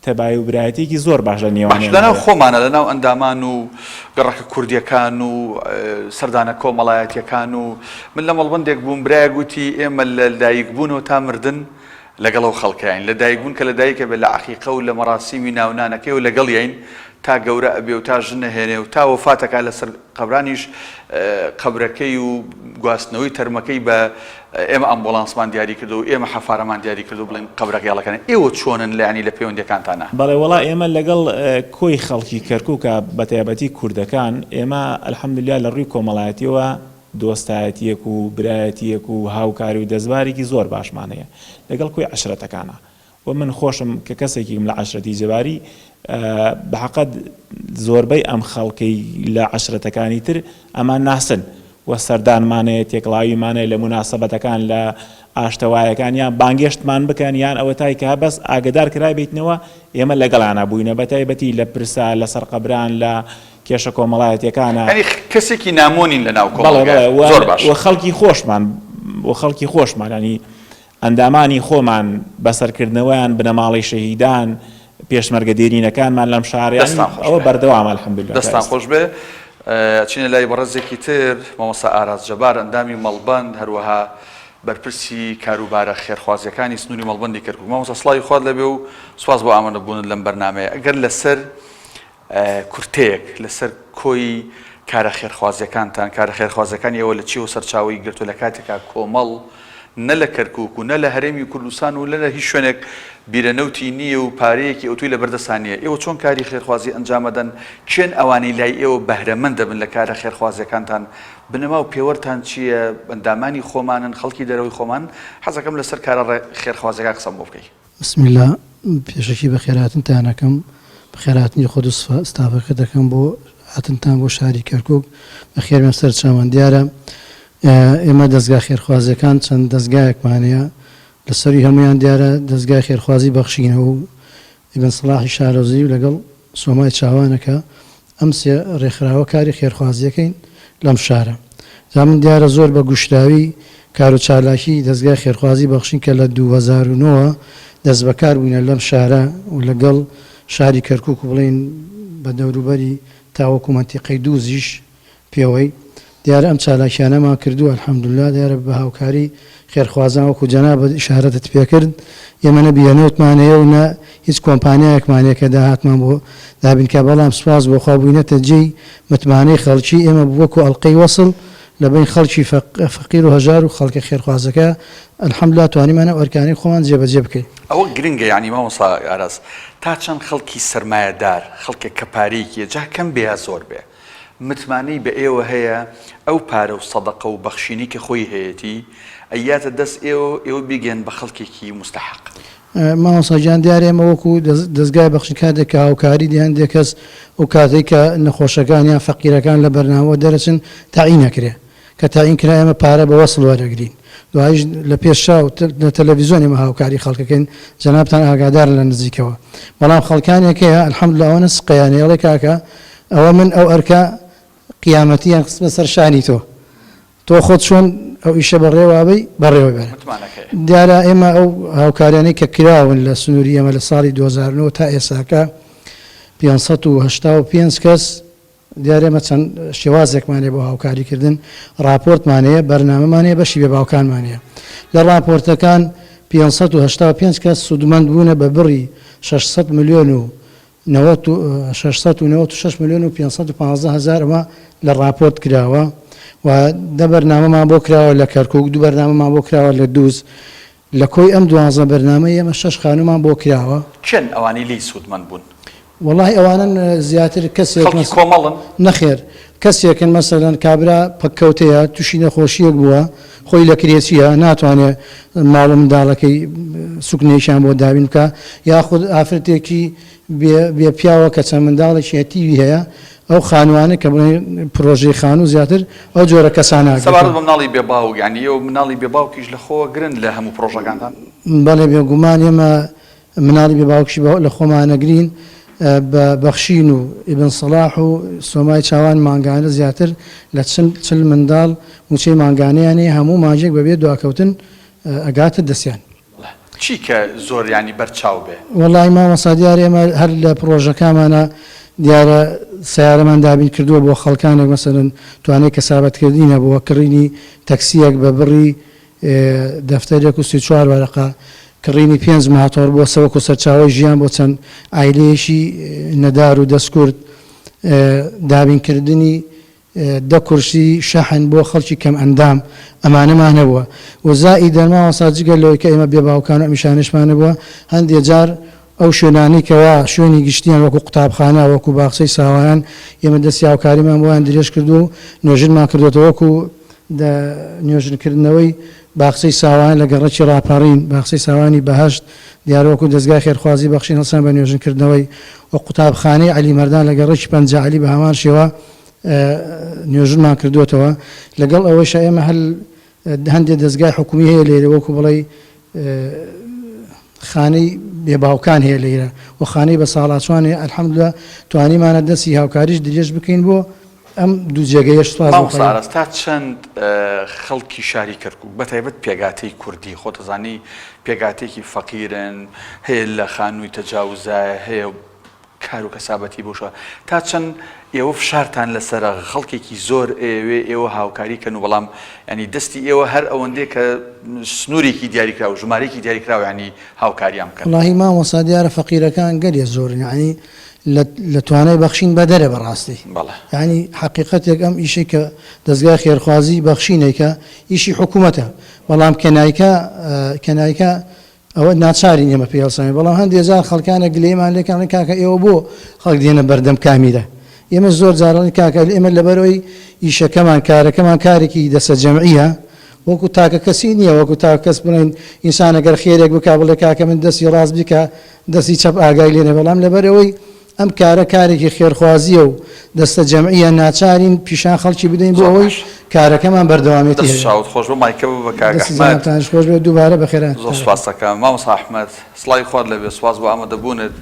تەبایی و برایەتیەکی زۆر باش لە باش نێوانیان لەناو هەیە. خۆمانە لەناو ئەندامان و گەڕەکە کوردیەکان و سەردانە کۆمەڵایەتیەکان و من لە مەڵبەندێک بووم برایەک وتی ئێمە لە دایک بوونەوە تا مردن لەگەڵ ئەو خەڵکەین لە دایک بوون کە لە دایک ئەبێ لە عەقیقە و لە مەراسیمی ناونانەکەی و لەگەڵیین تا گەورە ئەبێ و تا ژن ئەهێنێ و تا وەفات ئەکا لەسەر قەبرانیش قەبرەکەی و گواستنەوەی تەرمەکەی بە ئێمە ئەمبوڵانسمان دیاری کردو و ئێمە حەفارەمان دیاری کردو بڵێن قەبرەکە یاڵەکانە ئێوە چۆنن لە یانی لە پەیوەندیەکانتانا؟ بەڵێ وەڵا ئێمە لەگەڵ کۆی خەڵکی کەرکوکا بەتایبەتی کوردەکان ئێمە الحمدللە لە ڕووی کۆمەڵایەتیەوە دۆستایەتیەک و برایەتیەک و هاوکاری و دەستبارێکی زۆر باشمان هەیە لەگەڵ کۆی عەشرەتەکانا و من خۆشم کە کەسێکیم لە عەشرەتی جەباری بە حەقەت زۆربەی ئەم خەڵکەی لە عەشرەتەکانی تر ئەمان ناسن و سەردانمان هەیە تێکڵاویمان هەیە لە موناسەبەتەکان لە ئاشتەوایەکان یان بانگێشتمان بکەن یان ئەوەتای کە بەس ئاگەدار کرابیتنەوە ئێمە لەگەڵیانا بووینە بەتایبەتی لە پرسە لە سەرقەبران لە کێشە کۆمەڵایەتیەکانە. یانی کەسێکی نامۆ نین لە ناو بەڵێ کۆمەڵگا بەڵێ زۆر باشە. و خەڵکی خۆشمان و خەڵکی خۆشمان یانی ئەندامانی خۆمان بەسەرکردنەوەیان بنەماڵەی شەهیدان پێشمەرگە دێرینەکانمان لەم شارە یانی دەستان خۆش ئەوە بێ. بەردەوامە الحمدللە تا دەستان ئێستا. خۆش بێ. ئەچینە لای بەڕێزێکی تر مامۆستا ئاراس جەبار ئەندامی مەڵبەند هەروەها بەرپرسی کاروبارە خێرخوازیەکانی سنوری مەڵبەندی کەرکوک. مامۆستا سڵاوی خوات لێبێ و سوپاس بۆ ئامادەبوونت لەم بەرنامەیە. ئەگەر لەسەر کورتەیەک لەسەر کۆی. کارە خێرخوازیەکانتان، کارە خێرخوازیەکانی ئێوە لە چیەوە سەرچاوەی گرتوە لە کاتێکا کۆمەڵ نە لە کەرکوک و نە لە هەرێمی کوردستان و نە لە هیچ شوێنێک بیرە نەوتی نییە و پارەیەکی ئەوتۆی لە بەردەستا نییە ئێوە چۆن کاری خێرخوازی ئەنجام ئەدەن کێن ئەوانەی لای ئێوە بەهرەمەند دەبن لە کارە خێرخوازیەکانتان بنەما و پێوەرتان چییە ئەندامانی خۆمانن خەڵکی دەرەوەی خۆمانن حەزەکەم لەسەر کارە خێرخوازیەکان قسەم بۆ بکەی. بسم اللە پێشەکی بەخێرهاتنتان ئەکەم بەخێرهاتنی خۆت و ستافەکەت ئەکەم بۆ هاتنتان بۆ شاری کەرکوک بەخێربێن سەرچاوان دیارە ئێمە دەزگا خێرخوازیەکان چەند دەزگایەکمان هەیە لەسەروی هەموویان دیارە دەزگای خێرخوازی بەخشینەوە و ئیبن سەڵاحی شارەزووری و لەگەڵ سۆمای چاوانە کە ئەم سێ ڕێکخراوە کاری خێرخوازیەکەین لەم شارە. جا من دیارە زۆر بە گوشراوی کارو چالاکی دەزگای خێرخوازی بەخشین کە لە 2009 وە دەستبەکار بووینە لەم شارە و لەگەڵ شاری کەرکوک و بڵێین بە دەوروبەری تاوەکو مەنتیقەی دووزیش پێوەی دیارە ئەم چالاکیانەمان کردووە الحمدللە دیارە بە هاوکاری خێرخوازان وەکو جەنابت ئیشارەتت پێکرد ئێمە نە بیرەنەوتمان هەیە و نە هیچ کۆمپانیایەکمان هەیە کە داهاتمان بۆ دابین کا بەڵام سوپاس بۆ خوا بووینەتە جێی متمانەی خەڵکی ئێمە وەکو ئەڵقەی وەسڵ لە بەین خەڵکی فەقیر و هەژار و خەڵکە خێرخوازەکە الحمدللە توانیمان ئەو ئەرکانەی خۆمان جێبەجێ بکەین. ئەوە گرنگە یانی مامۆستا ئاراس تا چەند خەڵکی سەرمایەدار خەڵکێک کە پارەیەکی هەیە جا کەم بێ یا زۆر بێ متمانەی بە ئێوە هەیە ئەو پارە و سەدەقە و بەخشینەی کە خۆی هەیەتی ئەیاتە دەست ئێوە و ئێوە بیگەیەن بە خەڵکێکی موستەحەق. مامۆستا گیان دیارە ئێمە وەکو دەزگای بەخشین کاتێک کە هاوکاری دی هەندێک کەس ئەو کاتەی کە نەخۆشەکان یان فەقیرەکان لە بەرنامەوە دەرەچن تەعین ئەکرێ کە تەعین کرا ئێمە پارە بە وەسڵ وەرەگرین دوایش لە پێش چاو لە تەلەڤیزیۆن ئێمە هاوکاری خەڵکەکەین جەنابتان ئاگادارن لە نزیکەوە بەڵام خەڵکانێک هەیە الحمدللە ئەوەنە سقەیان هەیە ئەڵێ کاکە ئەوە من ئەو ئەرکە قیامەتیان خستمە سەر شانی تۆ تۆ خۆت چۆن ئەو ئیشە بەڕێوابەی بەڕێوە بەرە دیارە ئێمە ئەو هاوکاریانەی کە کراون لە سنووری ئێمە لە ساڵی 2009 تا ئێساکە 585 کەس دیارە ئێمە چەند شێوازێکمان هەیە بۆ هاوکاریکردن، ڕاپۆرتمان هەیە، بەرنامەمان هەیە، بەشی بێ باوکانمان هەیە. لە ڕاپۆرتەکان 585 کەس سوودمەند بوونە بە بڕی 600 ملیۆن و 696 ملیۆن و 515 هەزار ئەمە لە ڕاپۆرت کراوە و دە بەرنامەمان بۆ کراوە لە کەرکوک، دوو بەرنامەمان بۆ کراوە لە دووز. لە کۆی ئەم دوانزە بەرنامەی ئێمە شەش خانوومان بۆ کراوە. کێن ئەوانەی لێی سوودمەند بوون؟ وەڵاهی ئەوانەن زیاتر کەسێک خەڵکی کۆمەڵن؟ نەخێر کەسێکن مەسەلەن کابرا پەککەوتەیە تووشی نەخۆشییەک بووە خۆی لە کرێچییە ناتوانێ ماڵ و منداڵەکەی سوکنێکیان بۆ دابین بکا یاخود ئافرەتێکی بێ بێ پیاوە کە چەند منداڵێکی هەتیوی هەیە ئەو خانووانە کە بڵێن پرۆژەی خانوو زیاتر ئەو جۆرە کەسانە سەبارەت بە مناڵی بێ باوک یانی ئێوە مناڵی بێ باوکیش لە خۆوە گرن لە هەموو پرۆژەکانتان؟ بەڵێ بێگومان ئێمە مناڵی بێ باوکیش لە خۆمان ئەگرین بە بەخشین و ئیبن سەڵاح و سۆمای چاوان مانگانە زیاتر لە چل منداڵ مووچەی مانگانەیان هەیە هەموو مانگێک بەبێ دواکەوتن ئەگاتە دەستیان. چی کە زۆر یانی بەر چاو بێ؟ وەڵاهی مامۆستا دیارە ئێمە هەر لە پڕۆژەکامانا دیارە سەیارەمان دابین کردووە بۆ خەڵکانێک مەسەلەن توانای کەسابەت کردنی هەبووە کڕینی تەکسیەک بە بڕی دەفتەرێک و 34 وەرەقە کڕینی پێنج ماتۆڕ بۆ سەوەک و سەرچاوەی ژیان بۆ چەند عایلەیەکی نەدار و دەستکورت دابینکردنی دە کورسی شەحن بۆ خەڵکی کەم ئەندام ئەمانەمان هەبووە و زائیدەن مامۆستا جگە لەوەی کە ئێمە بێ باوکان و ئەمیشانەشمان هەبووە هەندێ جار ئەو شوێنانەی کەوا شوێنی گشتیان وەکو قوتابخانە وەکو باخچەی ساوایان ئێمە دەستی هاوکاریمان بۆیان درێژ کردووە و نۆژنمان کردۆتەوە وەکو دە نۆژنکردنەوەی باخچەی ساوایان لە گەڕەکی ڕاپەڕین باخچەی ساوایانی بەهەشت دیارە وەکو دەزگای خێرخوازی بەخشین هەڵسان بە نۆژنکردنەوەی و قوتابخانەی عەلی مەردان لە گەڕەکی پەنجە عەلی بە هەمان شێوە نوێژمان کردووەتەوە، لەگەڵ ئەوەیشا ئێمە هەر هەندێ دەزگای حکومی هەیە لێرە وەکو بڵێی خانەی بێ باوکان هەیە لێرە و خانەی بە ساڵاچوان هەیە الحمدللە توانیمانە دەستی هاوکاریش درێژ بکەین بۆ ئەم دوو جێگەیەش سوپاس بۆ مامۆستا ئاراس تا چەند خەڵکی شاری کەرکوک بە تایبەت پێگاتەی کوردی خۆت ئەزانی پێگاتەیەکی فەقیرن هەیە لە خانووی تەجاوزایە هەیە. کار و کەسابەتی بەو شێوە تا چەند ئێوە فشارتان لەسەرە خەڵکێکی زۆر ئەیەوێ ئێوە هاوکاری کەن و بەڵام یانی دەستی ئێوە هەر ئەوەندەیە کە سنوورێکی دیاریکراو ژمارەیەکی دیاریکراو یانی هاوکاریان بکەن. وەڵاهی مامۆستا دیارە فەقیرەکان گەلێ زۆرن یانی لە لە توانای بەخشین بەدەرە بەڕاستی بەڵێ. یانی حەقیقەتێک ئەم ئیشەی کە دەزگای خێرخوازی بەخشین ئەیکا ئیشی حکومەتە بەڵام کە نایکا کە نایکا ئەوە ناچارین ئێمە پێی هەڵساوین، بەڵام هەندێ جار خەڵکانێک گلەییمان لێ کەن ئەڵێن کاکە ئێوە بۆ خەڵک دێنە بەردەم کامیرە؟ ئێمەش زۆر جار ئەڵێین کاکە ئێمە لەبەرئەوەی ئیشەکەمان کارەکەمان کارێکی دەسەجەمعییە وەکو تاکە کەسی نییە وەکو تاکە کەس بڵێین ئینسان ئەگەر خێرێک بکا بڵێ کاکە من دەستی ڕاست بیکا دەستی چەپ ئاگای لێ نەبێ بەڵام لەبەرئەوەی ئەم کارە کارێکی خێرخوازییە و دەستەجەمعییە، ناچارین پیشان خەڵکی بدەین بۆ زۆر ئەوەی باش. کارەکەمان بەردەوامێتی دەست و هەبێت. چاوت خۆش بێ مایکە بە بە کاک دەستی ئەحمەد. جەنابتانیش خۆش بێت، دووبارە زۆر بەخێرهاتنتان دەکەم. سوپاست دەکەم مامۆستا ئەحمەد، سڵاوی خوات لێبێ، سوپاس بۆ ئامادەبوونت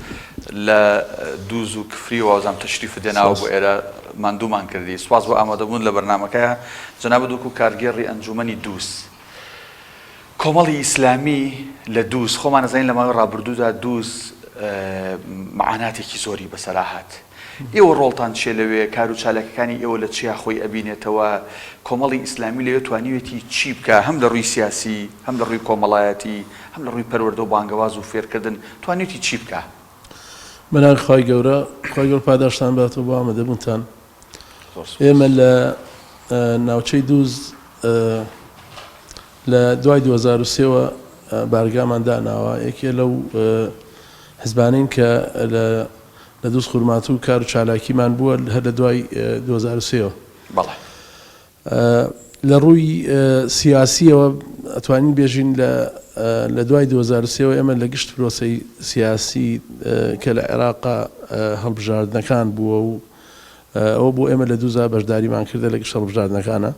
لە دووز و کفریەوە وابزانم تەشریفت هێناوە سوپاس. بۆ ئێرە ماندوومان کردی، سوپاس بۆ ئامادەبوونت لە بەرنامەکەیا، جەنابت وەکوو کارگێڕی ئەنجوومەنی دووز، کۆمەڵی ئیسلامی لە دووز، خۆمان ئەزانین لە ماوەی ڕابردوودا دووز مەعاناتێکی زۆری بەسەرا هات. ئێوە ڕۆڵتان چیە لەوێ، کار و چالاکیەکانی ئێوە لە چیا خۆی ئەبینێتەوە، کۆمەڵی ئیسلامی لەوێ توانیوێتی چی بکا هەم لە ڕووی سیاسی، هەم لە ڕووی کۆمەڵایەتی، هەم لە ڕووی پەروەردە و بانگەواز و فێرکردن توانیوێتی چی بکا؟ بەناوی خوای گەورە، خوای گەورە پاداشتان باتەوە بۆ ئامادەبوونتان. ئێمە لە ناوچەی دووز لە دوای 2003 وە بارگامان داناوە یەکێ لەو حزبانین کە لە دووز خورماتوو کار و چالاکیمان بووە هەر لە دوای 2003 وە. بەڵێ. لە ڕووی سیاسییەوە ئەتوانین بێژین لە لە دوای 2003 وە ئێمە لە گشت پرۆسەی سیاسی کە لە عێراقا هەڵبژاردنەکان بووە و ئەوە بۆ ئێمە لە دووزا بەشداریمان کردە لە گشت هەڵبژاردنەکانە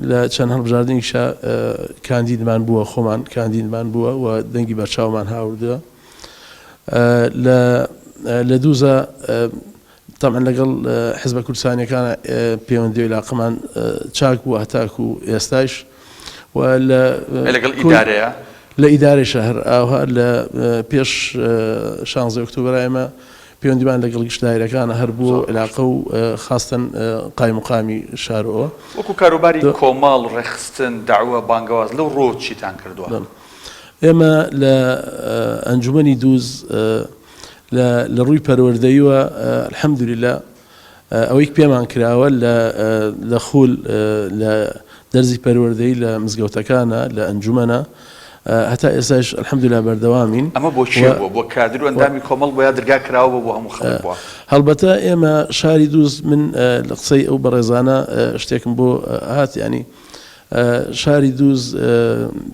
لە چەند هەڵبژاردنیشا کاندیدمان بووە خۆمان کاندیدمان بووە و دەنگی بەرچاومان هاوردووە لە لە دووزا تەبعەن لەگەڵ حزبە کوردستانیەکان پەیوەندی و عیلاقەمان چاک بووە هەتاکو ئێستایش و لە لەگەڵ ئیدارەیە؟ لە ئیدارەیشا هەر ئاوها لە پێش شانزەی ئۆکتۆبەرا ئێمە پەیوەندیمان لەگەڵ گشت دایرەکانە هەر بووە و عیلاقە و خاستەن قایمقامی شار و ئەوە. وەکو کاروباری کۆمەڵ، ڕێکخستن، دەعوە، بانگەواز لەو ڕووەوە چیتان کردووە؟ ئێمە لە ئەنجومەنی دووز لە لە ڕووی پەروەردەییوە الحمدللە ئەوەی پێمان کراوە لە لە خول لە دەرزی پەروەردەیی لە مزگەوتەکانە لە ئەنجومەنە هەتا ئێستاش الحمدللە بەردەوامین. ئەمە بۆ کێ بووە؟ بۆ کادر و ئەندامی کۆمەڵ بووە یا درگا کراوە بووە بۆ هەموو خەڵک بووە؟ هەڵبەتە ئێمە شاری دووز من لە قسەی ئەو بەڕێزانە شتێکم بۆ هات یانی شاری دووز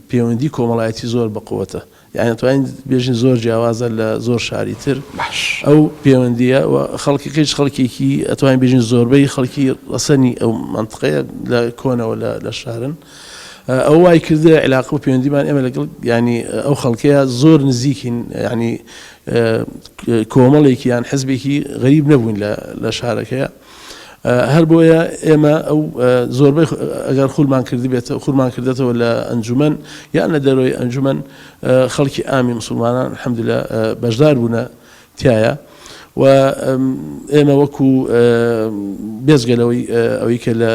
پەیوەندی کۆمەڵایەتی زۆر بەقوەتە یانی ئەتوانین بێژین زۆر جیاوازە لە زۆر شاری تر باش. ئەو پەیوەندییە و خەڵکەکەیش خەڵکێکی ئەتوانین بێژین زۆربەی خەڵکی ڕەسەنی ئەو مەنتقەیە لە کۆنەوە لە لە شارن ئەو وای کردە عیلاقە و پەیوەندیمان ئێمە لەگەڵ یانی ئەو خەڵکەیە زۆر نزیکین یانی کۆمەڵێکی یان حزبێکی غەریب نەبووین لە لە شارەکەیە. هەر بۆیە ئێمە ئەو زۆربەی ئەگەر خولمان کردبێت خورمان کردێتەوە لە ئەنجومەن یان لە دەرەوەی ئەنجومەن خەڵکی ئامی مسلمانان الحمدلله بەشدار بوونە تایە و ئێمە وەکو بێجگە لەوەی ئەوەی کە لە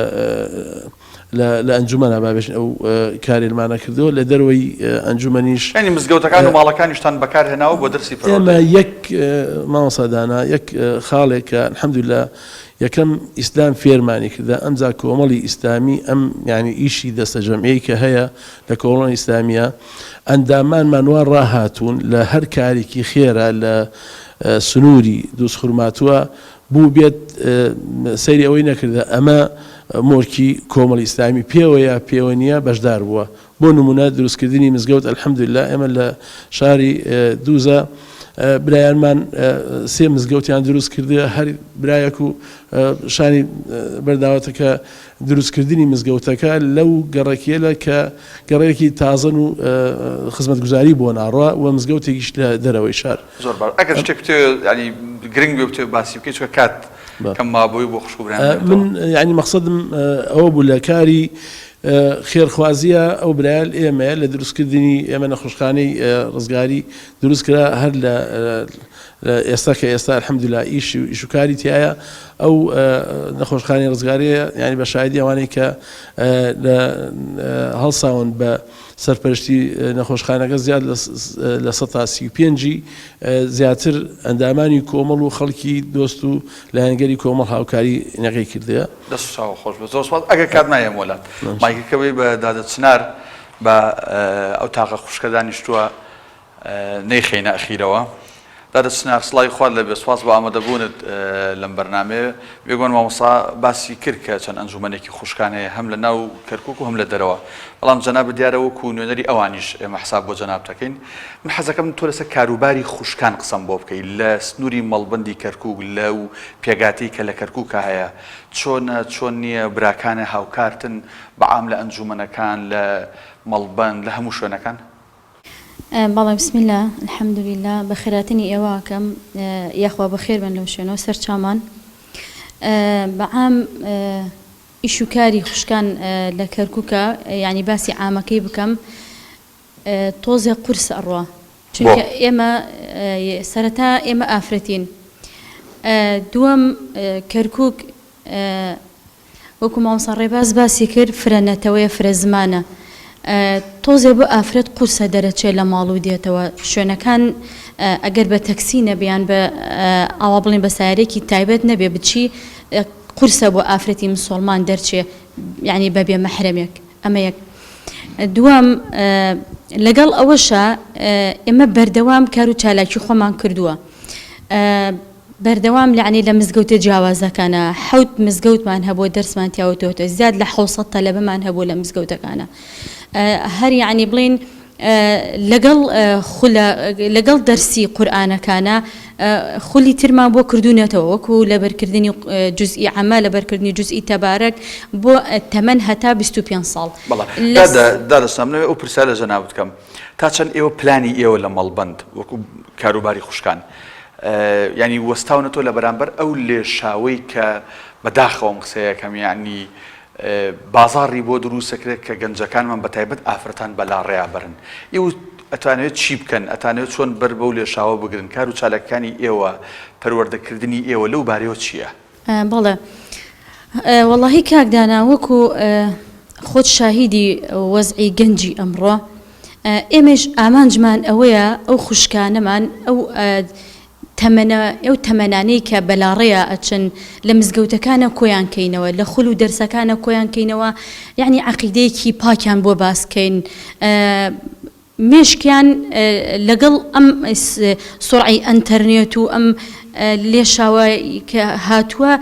لە ئەنجومەنا با بێژین ئەو کارێلمانە کردووە لە دەرەوەی ئەنجومەنیش. یانی مزگەوتەکان و ماڵەکانیشتان بەکار هێناوە بۆ دەرسی پەروەردەیی؟ ئێمە یەک مامۆستا دانا یەک خاڵێک کە الحمدللە یەکەم ئیسلام فێرمانی کردە ئەمجا کۆمەڵی ئیسلامی ئەم یانی ئیشی دەستەجەمعیەی کە هەیە لە کۆمەڵی ئیسلامیە ئەندامانمان وا ڕاهاتوون لە هەر کارێکی خێرا لە سنووری دووزخورماتووە بووبێت سەیری ئەوەی نەکردە ئەمە مۆرکی کۆمەڵی ئیسلامی پێوە یا پێوە نییە بەشدار بووە بۆ نمونە دروستکردنی مزگەوت الحمدللە ئێمە لە شاری دووزە برایانمان سێ مزگەوتیان دروست کردە هەر برایەک و شانی بەرداوەتە کە دروستکردنی مزگەوتەکە لەو گەڕەکیە لە کە گەڕێکی تازەن و خزمەتگوزاری بۆ ناڕوا و مزگەوتێکیش لە دەرەوەی شار. زۆر باش ئەگەر شتێک بتەوێ یانی گرنگ بێ بتەوێ باسی بکەی چونکە کات کەم مابووی بۆ خوشک و برایان من یانی مەقسەدم ئەوە بوو لە کاری. خێرخوازیە ئەو برایە ئێمەیە لە دروستکردنی ئێمە نەخۆشخانەی ڕزگاری دروست کرا هەر لە ئێستا کە ئێستا الحمدللە ئیش و ئیش و کاری تایە ئەو نەخۆشخانەی ڕزگاریە یعنی بە شایدی ئەوانەی کە لە هەڵساون بە سەرپەرشتی نەخۆشخانەکە زیاد لە سەتا 35 زیاتر ئەندامانی کۆمەڵ و خەڵکی دۆست و لایەنگەری کۆمەڵ هاوکاری نەکەی کردەیە. دەست و چاوت خۆش بێت زۆر سوپاس ئەگەر کات نایەم وەلات مایکەکە بەی بە دادە چنار بە ئەو تاقە خوشکە دانیشتووە نەیخەینە ئەخیرەوە. دادە چنار سڵاوی خوات لێبێ سوپاس بۆ ئامادەبوونت لەم بەرنامەیە. بێگومان مامۆستا باسی کرد کە چەند ئەنجومەنێکی خوشکان هەیە هەم لە ناو کەرکوک و هەم لە دەرەوە بەڵام جەنابت دیارە وەکو نوێنەری ئەوانیش ئێمە حساب بۆ جەنابت ئەکەین. من حەزەکەم تۆ لەسەر کاروباری خوشکان قسەم بۆ بکەی لە سنووری مەڵبەندی کەرکوک لەو پێگاتەی کە لە کەرکوکا هەیە چۆنە چۆن نییە براکانە هاوکارتن بە عام لە ئەنجومەنەکان لە مەڵبەند لە هەموو شوێنەکان؟ بەڵێ بسم اللە الحمدللە بەخێراتنی ئێوە ئەکەم یاخوا بەخێر بن لەو شوێنەوە سەرچاومان بەعام ئیش و کاری خوشکان لە کەرکوکە یانی باسی عامەکەی بکەم تۆزێ قورس ئەڕوا چونکە ئێمە سەرەتا ئێمە ئافرەتین دووەم کەرکوک وەکو مامۆستا ڕێباز باسی کرد فرە نەتەوەیە فرە زمانە تۆزێ بۆ ئافرەت قورسە دەرەچێ لە ماڵ و دێتەوە شوێنەکان ئەگەر بە تەکسی نەبێ یان بە ئاوا بڵێن بە سایارێکی تایبەت نەبێ بچی قورسە بۆ ئافرەتی مسۆڵمان دەرچێ یعنی بە بێ مەحرەمێک ئەمە یەک دووەم لەگەڵ ئەوەشا ئێمە بەردەوام کار و چالاکی خۆمان کردووە بەردەوام یەعنی لە مزگەوتە جیاوازەکانا حەوت مزگەوتمان هەبووە دەرسمان تیا وتۆتە زیاد لە 600 تەلەبەمان هەبووە لە مزگەوتەکانا هەر یەعنی بڵێین لەگەڵ خولە لەگەڵ دەرسی قورئانەکانا خولی ترمان بۆ کردوونەتەوە وەکو لەبەرکردنی جزئی عەمە لەبەرکردنی جزئی تەبارەک بۆ تەمەن هەتا 25 ساڵ بەڵێ دادە دادە سلام لەوێ ئەو پرسیارە لە جەنابت بکەم تا چەند ئێوە پلانی ئێوە لە مەڵبەند وەکو کاروباری خوشکان یانی وەستاونەتەوە لە بەرامبەر ئەو لێشاوەی کە بەداخەوە ئەم قسەیە کەم یانی بازاڕی بۆ دروستەکرێت کە گەنجەکانمان بە تایبەت ئافرەتان بە لاڕێیا بەرن ئێوە ئەتانەوێت چی بکەن ئەتانەوێت چۆن بەر بەو لێشاوە بگرن کار و چالاکەکانی ئێوە پەروەردەکردنی ئێوە لەو بارەیەوە چییە؟ بەڵێ وەڵاهی کاک دانا وەکو خۆت شاهیدی وەزعی گەنجی ئەمڕۆ ئێمەیش ئامانجمان ئەوەیە ئەو خوشکانەمان ئەو تەمەنە ئەو تەمەنانەی کە بەلاڕێیا ئەچن لە مزگەوتەکانە کۆیان کەینەوە لە خول و دەرسەکانە کۆیان کەینەوە یعنی عەقیدەیەکی پاکیان بۆ باس کەین مێشکیان لەگەڵ ئەم سوڕعی ئەنتەرنێت و ئەم لێشاوە کە هاتووە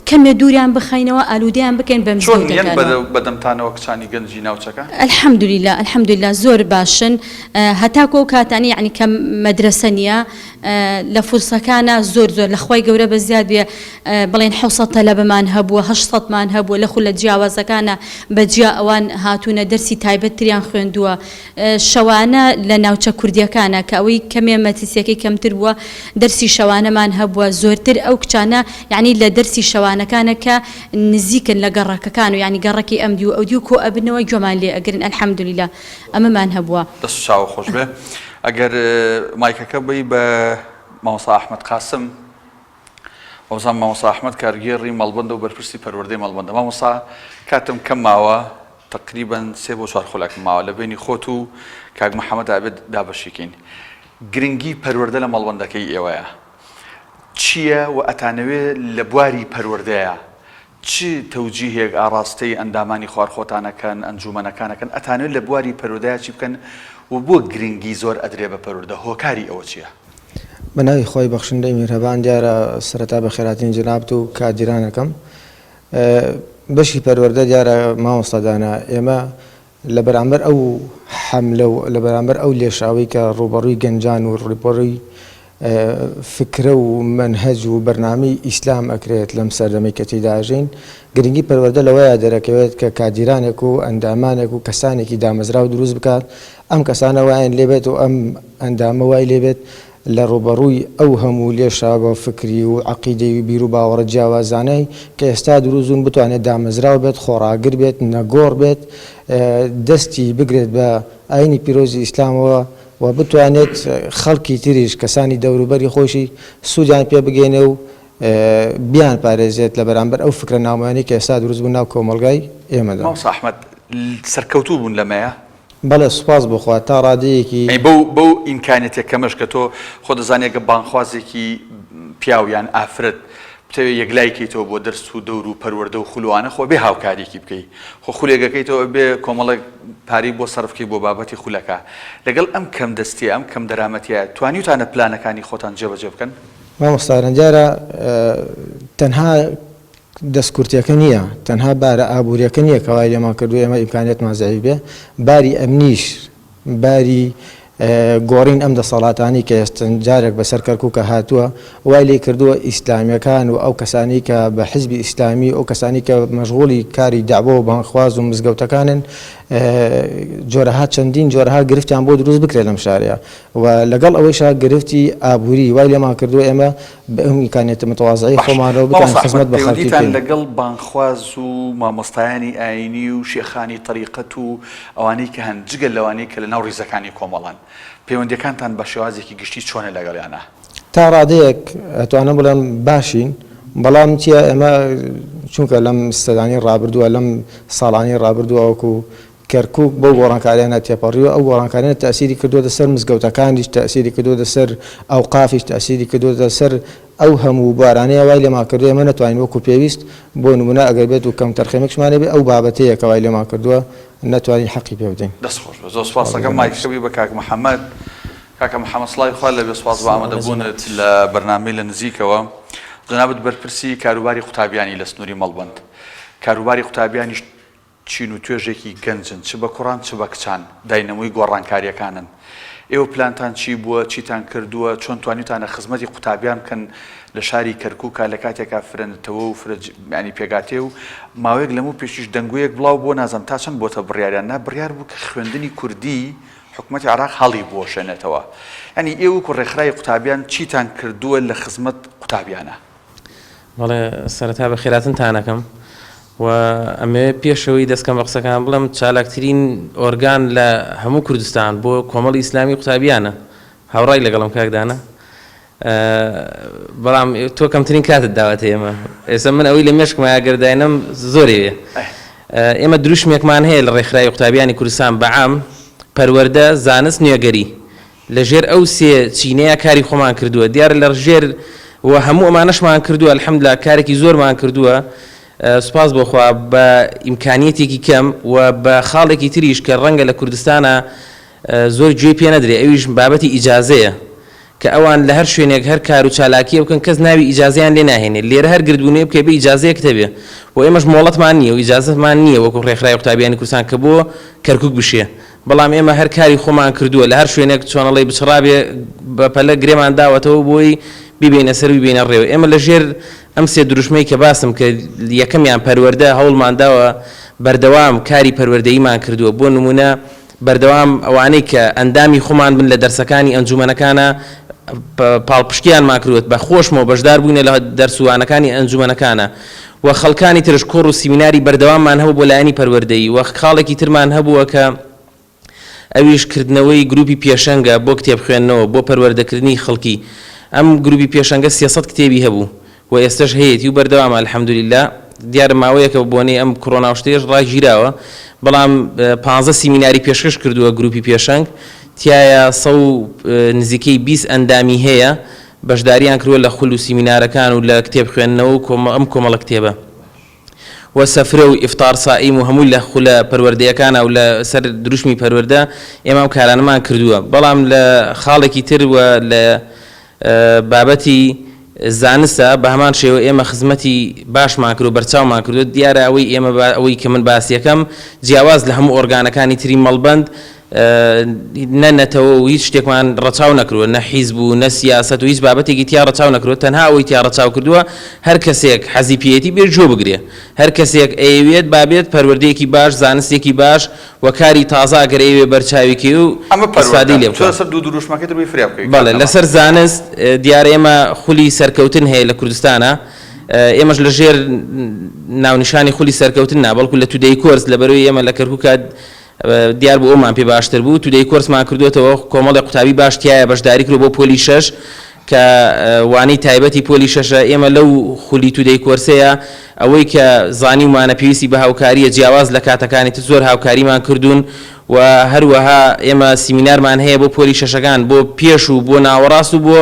کەمێ دووریان بخەینەوە ئالوودەیان بکەین بە چۆن یەن مزگەوتەکانەوە. بەدەمتانەوە کچانی گەنجی ناوچەکە؟ الحمدللە الحمدللە زۆر باشن هەتاکو ئەو کاتانەی یەعنی کە مەدرەسە نیە لە فورسەکانا زۆر زۆر لە خوای گەورە بەزیاد بێ بڵێن حەوسەد تەلەبەمان هەبووە هەشتسەدمان هەبووە لە خولە جیاوازەکانا بە جیا ئەوان هاتوونە دەرسی تایبەت تریان خوێندووە شەوانە لە ناوچە کوردیەکانە کە ئەوەی کەمێ مەترسیەکەی کەمتر بووە دەرسی شەوانەمان هەبووە زۆرتر ئەو کچانە یانی لە دەرسی شەوانەکانە کە نزیکن لە گەڕەکەکان و یانی گەڕەکی ئەم دیو ئەو دیو کۆ ئەبنەوە گوێمان لێ ئەگرن الحمدللە ئەمەمان هەبووە. دەست و چاوت خۆش بێ ئەگەر مایکەکە بەی بە مامۆستا ئەحمەد قاسم وابزانم مامۆستا ئەحمەد کارگێڕی مەڵبەندە و بەرپرسی پەروەردەی مەڵبەندە مامۆستا کاتم کەم ماوە تەقریبەن سێ بۆ چوار خولەکم ماوە لە بەینی خۆت و کاک محەمەد ئەبێت دابەشی کەین گرنگی پەروەردە لە مەڵبەندەکەی ئێوەیە چییە و ئەتانەوێ لە بواری پەروەردەیە چ تەوجیهێک ئاڕاستەی ئەندامانی خوار خۆتان ئەکەن ئەنجومەنەکان ئەکەن ئەتانەوێت لە بواری پەروەردەیا چی بکەن و بۆ گرنگی زۆر ئەدرێ بە پەروەردە هۆکاری ئەوە چییە؟ بە ناوی خوای بەخشندەی میهرەبان دیارە سەرەتا بەخێرهاتنی جەنابت و کادیران ئەکەم بەشی پەروەردە دیارە مامۆستا دانا ئێمە لە بەرامبەر ئەو حەملە و لە بەرامبەر ئەو لێشاوەی کە ڕووبەڕووی گەنجان و ڕووبەڕووی فکرە و مەنهەج و بەرنامەی ئیسلام ئەکرێت لەم سەردەمەی کە تێیدا ئەژین، گرنگی پەروەردە لەوەیا دەرەکەوێت کە کادیرانێک و ئەندامانێک و کەسانێکی دامەزراو دروست بکات، ئەم کەسانە وایان لێبێت و ئەم ئەندامە وای لێبێت. لە ڕووبەڕووی ئەو هەموو لێشاوە فکری و عەقیدەی و بیروباوەڕە جیاوازانەی کە ئێستا دروست بوون بتوانێت دامەزراو بێت، خۆڕاگر بێت، نەگۆڕ بێت، دەستی بگرێت بە ئایینی پیرۆزی ئیسلامەوە و بتوانێت خەڵکی تریش، کەسانی دەوروبەری خۆیشی سوودیان پێ بگەینێ و بیانپارێزێت لە بەرامبەر ئەو فکرە نامۆیانەی کە ئێستا دروست بوون ناو کۆمەڵگای ئێمەدا. مامۆستا ئەحمەد، سەرکەوتوو بوون لەمەیا؟ بەڵێ سوپاس بۆ خوا تا ڕادەیەکی. یانی بەو بەو ئیمکانیەتە کەمەش کە تۆ خۆت دەزانی ئەگەر بانگخوازێکی پیاو یان ئافرەت بتەوێ یەکلای کەیتەوە بۆ دەرس و دەور و پەروەردە و خول و ئانە خۆ ئەبێ هاوکاریەکی بکەی خۆ خولێک ئەکەیتەوە ئەبێ کۆمەڵێک پارەی بۆ سەرف کەی بۆ بابەتی خولەکە لەگەڵ ئەم کەم دەستیە ئەم کەم دەرامەتیە توانیوتانە پلانەکانی خۆتان جێبەجێ بکەن؟ مامۆستا رەنج دیارە تەنها دەستکورتیەکە نییە، تەنها بارە ئابووریەکە نییە کە وای لێمان کردووە ئێمە ئیمکانیەتمان زەعیف بێ، باری ئەمنیش، باری گۆڕین ئەم دەسەڵاتانەی کە ئێستا جارێک بەسەر کەرکووکە هاتووە وای لێ کردووە ئیسلامیەکان و ئەو کەسانەی کە بە حزبی ئیسلامی و ئەو کەسانەی کە مەشغوڵی کاری دەعوە و بانگخواز و مزگەوتەکانن جۆرەها چەندین جۆرەها گرفتیان بۆ دروست بکرێت لەم شارەیە و لەگەڵ ئەوەیشا گرفتی ئابووری وای لێمان کردووە ئێمە بە ئەم ئیمکانیەتە متوازعەی باش خۆمانەوە بتوانین مامۆستا خزمەت ئەحمەد بە خەڵکی پەیوەندیتان بکەین. لەگەڵ بانگخواز و مامۆستایانی ئایینی و شێخانی تەریقەت و ئەوانەی کە هەن جگە لەوانەی کە لەناو ڕیزەکانی کۆمەڵەن پەیوەندیەکانتان بە شێوازێکی گشتی چۆنە لەگەڵیانا؟ تا ڕادەیەک ئەتوانم بڵێم باشین بەڵام چیە ئێمە چونکە لەم سەدانەی ڕابردووە لەم ساڵانەی ڕابردووە وەکو کەرکوک بەو گۆڕانکاریانە تێپەڕیوە، ئەو گۆڕانکاریانە تەئسیری کردووەتە سەر مزگەوتەکانیش، تەئسیری کردووەتە سەر ئەوقافیش، تەئسیری کردووەتە سەر ئەو هەموو بوارانەیە وای لێمان کردووە ئێمە نەتوانین وەکو پێویست، بۆ نموونە ئەگەر بێت و کەمتەرخەمیەکشمان هەبێ ئەو بابەتەیە کە وای لێمان کردووە نەتوانین حەقی پێ بدەین. دەست خۆش بێت زۆر سوپاس ئەکەم مایکەکە بی بە کاک محمد. کاکە محمد سڵاوی خوا لێبێ سوپاس بۆ سڵاو لە ئامادەبوونت جەنابتیش. لە بەرنامەی لە نزیکەوە. جەنابت بەرپرسی کاروباری قوتابیانی لە سنووری مەڵبەند. کاروباری قوتابیانیش چین و توێژێکی گەنجن، چ بە کوڕان چ بە کچان، داینەمۆی گۆڕانکارییەکانن. ئێوە پلانتان چی بووە، چیتان کردووە، چۆن توانیوتانە خزمەتی قوتابیان بکەن لە شاری کەرکووکا لە کاتێکا فرە نەتەوە و فرە یانی پێکهاتەیە و ماوەیەک لەمەو پێشیش دەنگۆیەک بڵاو بووە نازانم تا چەند بۆتە بڕیار یان نا بڕیار بوو کە خوێندنی کوردی حکومەتی عێراق هەڵی بوەشێنێتەوە. یانی ئێوە وەکوو ڕێکخراوی قوتابیان چیتان کردووە لە خزمەت قوتابیانا؟ بەڵێ سەرەتا بەخێراتنتان ئەکەم و ئەمەوێ پێشەوەی دەستکەم بە قسەکان بڵێم چالاکترین ئۆرگان لە هەموو کوردستان بۆ کۆمەڵی ئیسلامی قوتابیانە هاوڕای لەگەڵم کاک دانا بەڵام تۆ کەمترین کاتت داوەتە ئێمە ئێستا من ئەوەی لە مێشکمایە گەر داینەم زۆرێ ئێمە دروشمێکمان هەیە لە ڕێکخراوی قوتابیانی کوردستان بەعام پەروەردە زانست نوێگەری لە ژێر ئەو سێ چینەیا کاری خۆمان کردووە دیارە لە ژێر و هەموو ئەمانەشمان کردووە الحمدللە کارێکی زۆرمان کردووە سوپاس بۆ خوا بە ئیمکانیەتێکی کەم و بە خاڵێکی تریش کە ڕەنگە لە کوردستانا زۆر گوێی پێ نەدرێ ئەویش بابەتی ئیجازەیە کە ئەوان لە هەر شوێنێک هەر کار و چالاکیە بکەن کەس ناوی ئیجازەیان لێ ناهێنێ لێرە هەر گردبوونەوەی بکەی بێ ئیجازەیەکت هەبێ و ئێمەش مۆڵەتمان نییە و ئیجازەمان نییە وەکو ڕێکخراوی قوتابیانی کوردستان کە بۆ کەرکوک بشێ بەڵام ئێمە هەر کاری خۆمان کردووە لە هەر شوێنێک چۆنەڵێی بچڕابێ بە پەلە گرێمان داوەتەوە بۆی بیبەینە سەر و بیبەینە ڕێوە. ئێمە لە ژێر ئەم سێ دروشمەی کە باسم کرد یەکەمیان پەروەردە هەوڵمان داوە بەردەوام کاری پەروەردەییمان کردووە بۆ نموونە بەردەوام ئەوانەی کە ئەندامی خۆمان بن لە دەرسەکانی ئەنجوومەنەکانا پاڵپشتیانمان کردووە بە خۆشمەوە بەشدار بووینە لە دەرس و وانەکانی ئەنجوومەنەکانا و خەڵکانی ترش کۆڕ و سیمیناری بەردەواممان هەبوو بۆ لایەنی پەروەردەیی و خاڵێکی ترمان هەبووە کە ئەویش کردنەوەی گروپی پێشەنگە بۆ کتێب خوێندنەوە بۆ پەروەردەکردنی خەڵکی ئەم گروپی پێشەنگە 300 کتێبی هەبوو و ئێستەش هەیەتی و بەردەوامە الحمدللە دیارە ماوەیەکە بە بۆنەی ئەم کۆرۆنا و شتەیش ڕاگیراوە بەڵام پانزە سیمیناری پێشکەش کردووە گروپی پێشەنگ تیایا سە و نزیکەی 20 ئەندامی هەیە بەشداریان کردووە لە خول و سیمینارەکان و لە کتێب خوێندنەوە و ئەم کۆمەڵە کتێبە و سفرە و ئیفتار سائیم و هەمووی لە خولە پەروەردەیەکانا و لە سەر دروشمی پەروەردە ئێمە ئەم کارانەمان کردووە بەڵام لە خاڵێکی تر و لە بابەتی زانستە بە هەمان شێوە ئێمە خزمەتی باشمان کردووە بەرچاومان کردووە دیارە ئەوەی ئێمە ئەوەی کە من باسیەکەم جیاواز لە هەموو ئۆرگانەکانی تری مەڵبەند. نە نەتەوە و هیچ شتێکمان ڕەچاو نەکردووە، نە حیزب و نە سیاسەت و هیچ بابەتێکی تیا ڕەچاو نەکردووە، تەنها ئەوەی تیا ڕەچاو کردووە هەر کەسێک حەزی پێیەتی بێ گوێ بگرێ، هەر کەسێک ئەیەوێت با بێت پەروەردەیەکی باش، زانستێکی باش و کاری تازە ئەگەر ئەیەوێ بەرچاوی کەوێ و ئەمە ئیسفادەی پەروەردە، لێ چۆ بکا. لەسەر دوو دروشمەکەی تر بۆی فریا بکەوی کاک بەڵێ نەما. لەسەر زانست دیارە ئێمە خولی سەرکەوتن هەیە لە کوردستانا، ئێمەش لە ژێر ناونیشانی خولی سەرکەوتن نا، بەڵکو لە today course لەبەرئەوەی ئێمە لە کەرکوکا دیار بوو ئەومان پێ باشتر بوو، today course مان کردووەتەوە، کۆمەڵێک قوتابی باش تیایا بەشداری کردووە بۆ پۆلی شەش کە وانەی تایبەتی پۆلی شەشە، ئێمە لەو خولی today course ەیە ئەوەی کە زانیومانە پێویستی بە هاوکارییە جیاواز لە کاتەکانی تر زۆر هاوکاریمان کردوون و هەروەها ئێمە سیمینارمان هەیە بۆ پۆلی شەشەکان بۆ پێش و بۆ ناوەڕاست و بۆ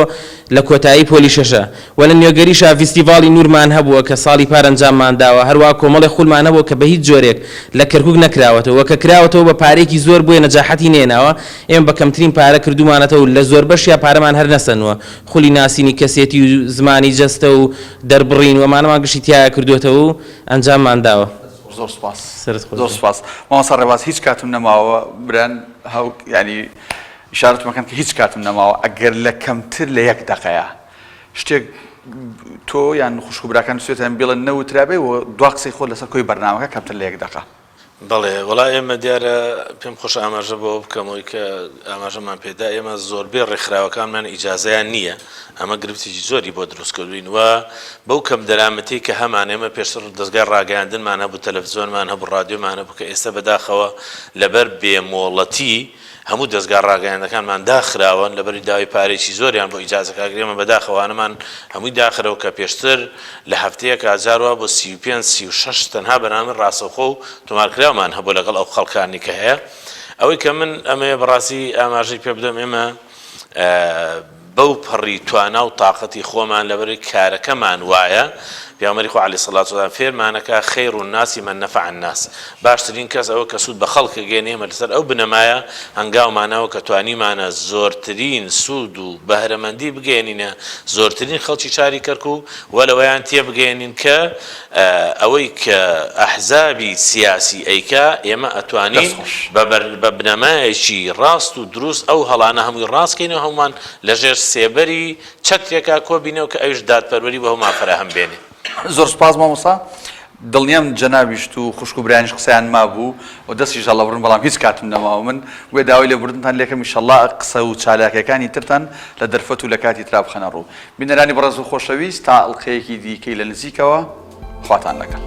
لە کۆتایی پۆلی شەشە و لە نوێگەریشا ڤیستیڤاڵی نوورمان هەبووە کە ساڵی پار ئەنجاممان داوە، هەروەها کۆمەڵێک خولمان هەبووە کە بە هیچ جۆرێک لە کەرکووک نەکراوەتەوە و کە کراوەتەوە بە پارەیەکی زۆر بۆیە نەجاحەتی نەهێناوە، ئێمە بە کەمترین پارە کردوومانەتەوە و لە زۆربەشیا پارەمان هەر نەسەنووە، خولی ناسینی کەسێتی و زمانی جەستە و دەربڕین و ئەمانەمان گشتی تیایا کردووەتەوە و ئەنجاممان داوە. زۆر سوپاس. سەرت خۆش زۆر بێ. سوپاس مامۆستا ڕێباز هیچ کاتم نەماوە بران هاو یانی ئیشارەتم ئەکەن کە هیچ کاتم نەماوە ئەگەر لە کەمتر لە یەک دەقەیا شتێک تۆ یان خوشک و براکان نووسیوێتیان بیڵێن نەوترابێ و دوا قسەی خۆت لەسەر کۆی بەرنامەکە کەمتر لە یەک دەقە. بەڵێ وەڵا ئێمە دیارە پێم خۆشە ئاماژە بەوە بکەم ئەوەی کە ئاماژەمان پێدا ئێمە زۆربەی ڕێکخراوەکانمان ئیجازەیان نییە ئەمە گرفتێکی زۆری بۆ دروست کردوین و بەو کەم دەرامەتەی کە هەمان ئێمە پێشتر دەزگای ڕاگەیاندنمان هەبوو تەلەفزیۆنمان هەبوو ڕادیۆمان هەبوو کە ئێستا بەداخەوە لەبەر بێ مۆڵەتی هەموو دەزگا ڕاگەیاندەکانمان داخراون لەبەری داوای پارەیەکی زۆریان بۆ ئیجازەکە ئەگرێ ئێمە بەداخەوە ئەوانەمان هەمووی داخرەوە کە پێشتر لە هەفتەیەکا جار وا بۆ 35 36 تەنها بەرنامەی ڕاستەوخۆ و تۆمارکراومان هەبوو لەگەڵ ئەو خەڵکانی کە هەیە ئەوەی کە من ئەمەیە بەڕاستی ئاماژەی پێ بدەم ئێمە بەو پەڕی توانا و تاقەتی خۆمان لەبەرئەوەی کارەکەمان وایە، پێغەمبەری خوا علیە سڵات وسلام فێرمانەکا خیر الناس من نفع الناس باشترین کەس ئەوە کە سوود بە خەڵک ئەگەیەنێ، ئێمە لەسەر ئەو بنەمایە هەنگاومان ناوە کە توانیومانە زۆرترین سوود و بەهرەمەندی بگەیەنینە زۆرترین خەڵکی شاری کەرکوک و لەوەیان تێبگەیەنین کە ئەوەی کە ئەحزابی سیاسی ئەیکا ئێمە ئەتوانین دەست خۆش. بە بنەمایەکی ڕاست و دروست ئەو هەڵانە هەمووی ڕاست کەینەوە هەموومان لە ژێر سێبەری چەترێکا کۆبینەوە کە ئەویش دادپەروەری بۆ هەموومان فەراهەم بێنێ. زۆر سوپاس مامۆستا دڵنیام جەنابیشت و خوشک و برایانیش قسەیان مابوو و دەستیش هەڵەبڕن بەڵام هیچ کاتم نەماوە من بۆیە داوای لێبوردنتان لێکەم ئیشەڵا قسە و چالاکیەکانی ترتان لە دەرفەت و لە کاتی ترا بخەنە ڕوو. بینەرانی بەڕێز و خۆشەویست تا ئەڵقەیەکی دیکەی لە نزیکەوە خواتان لەگەڵ.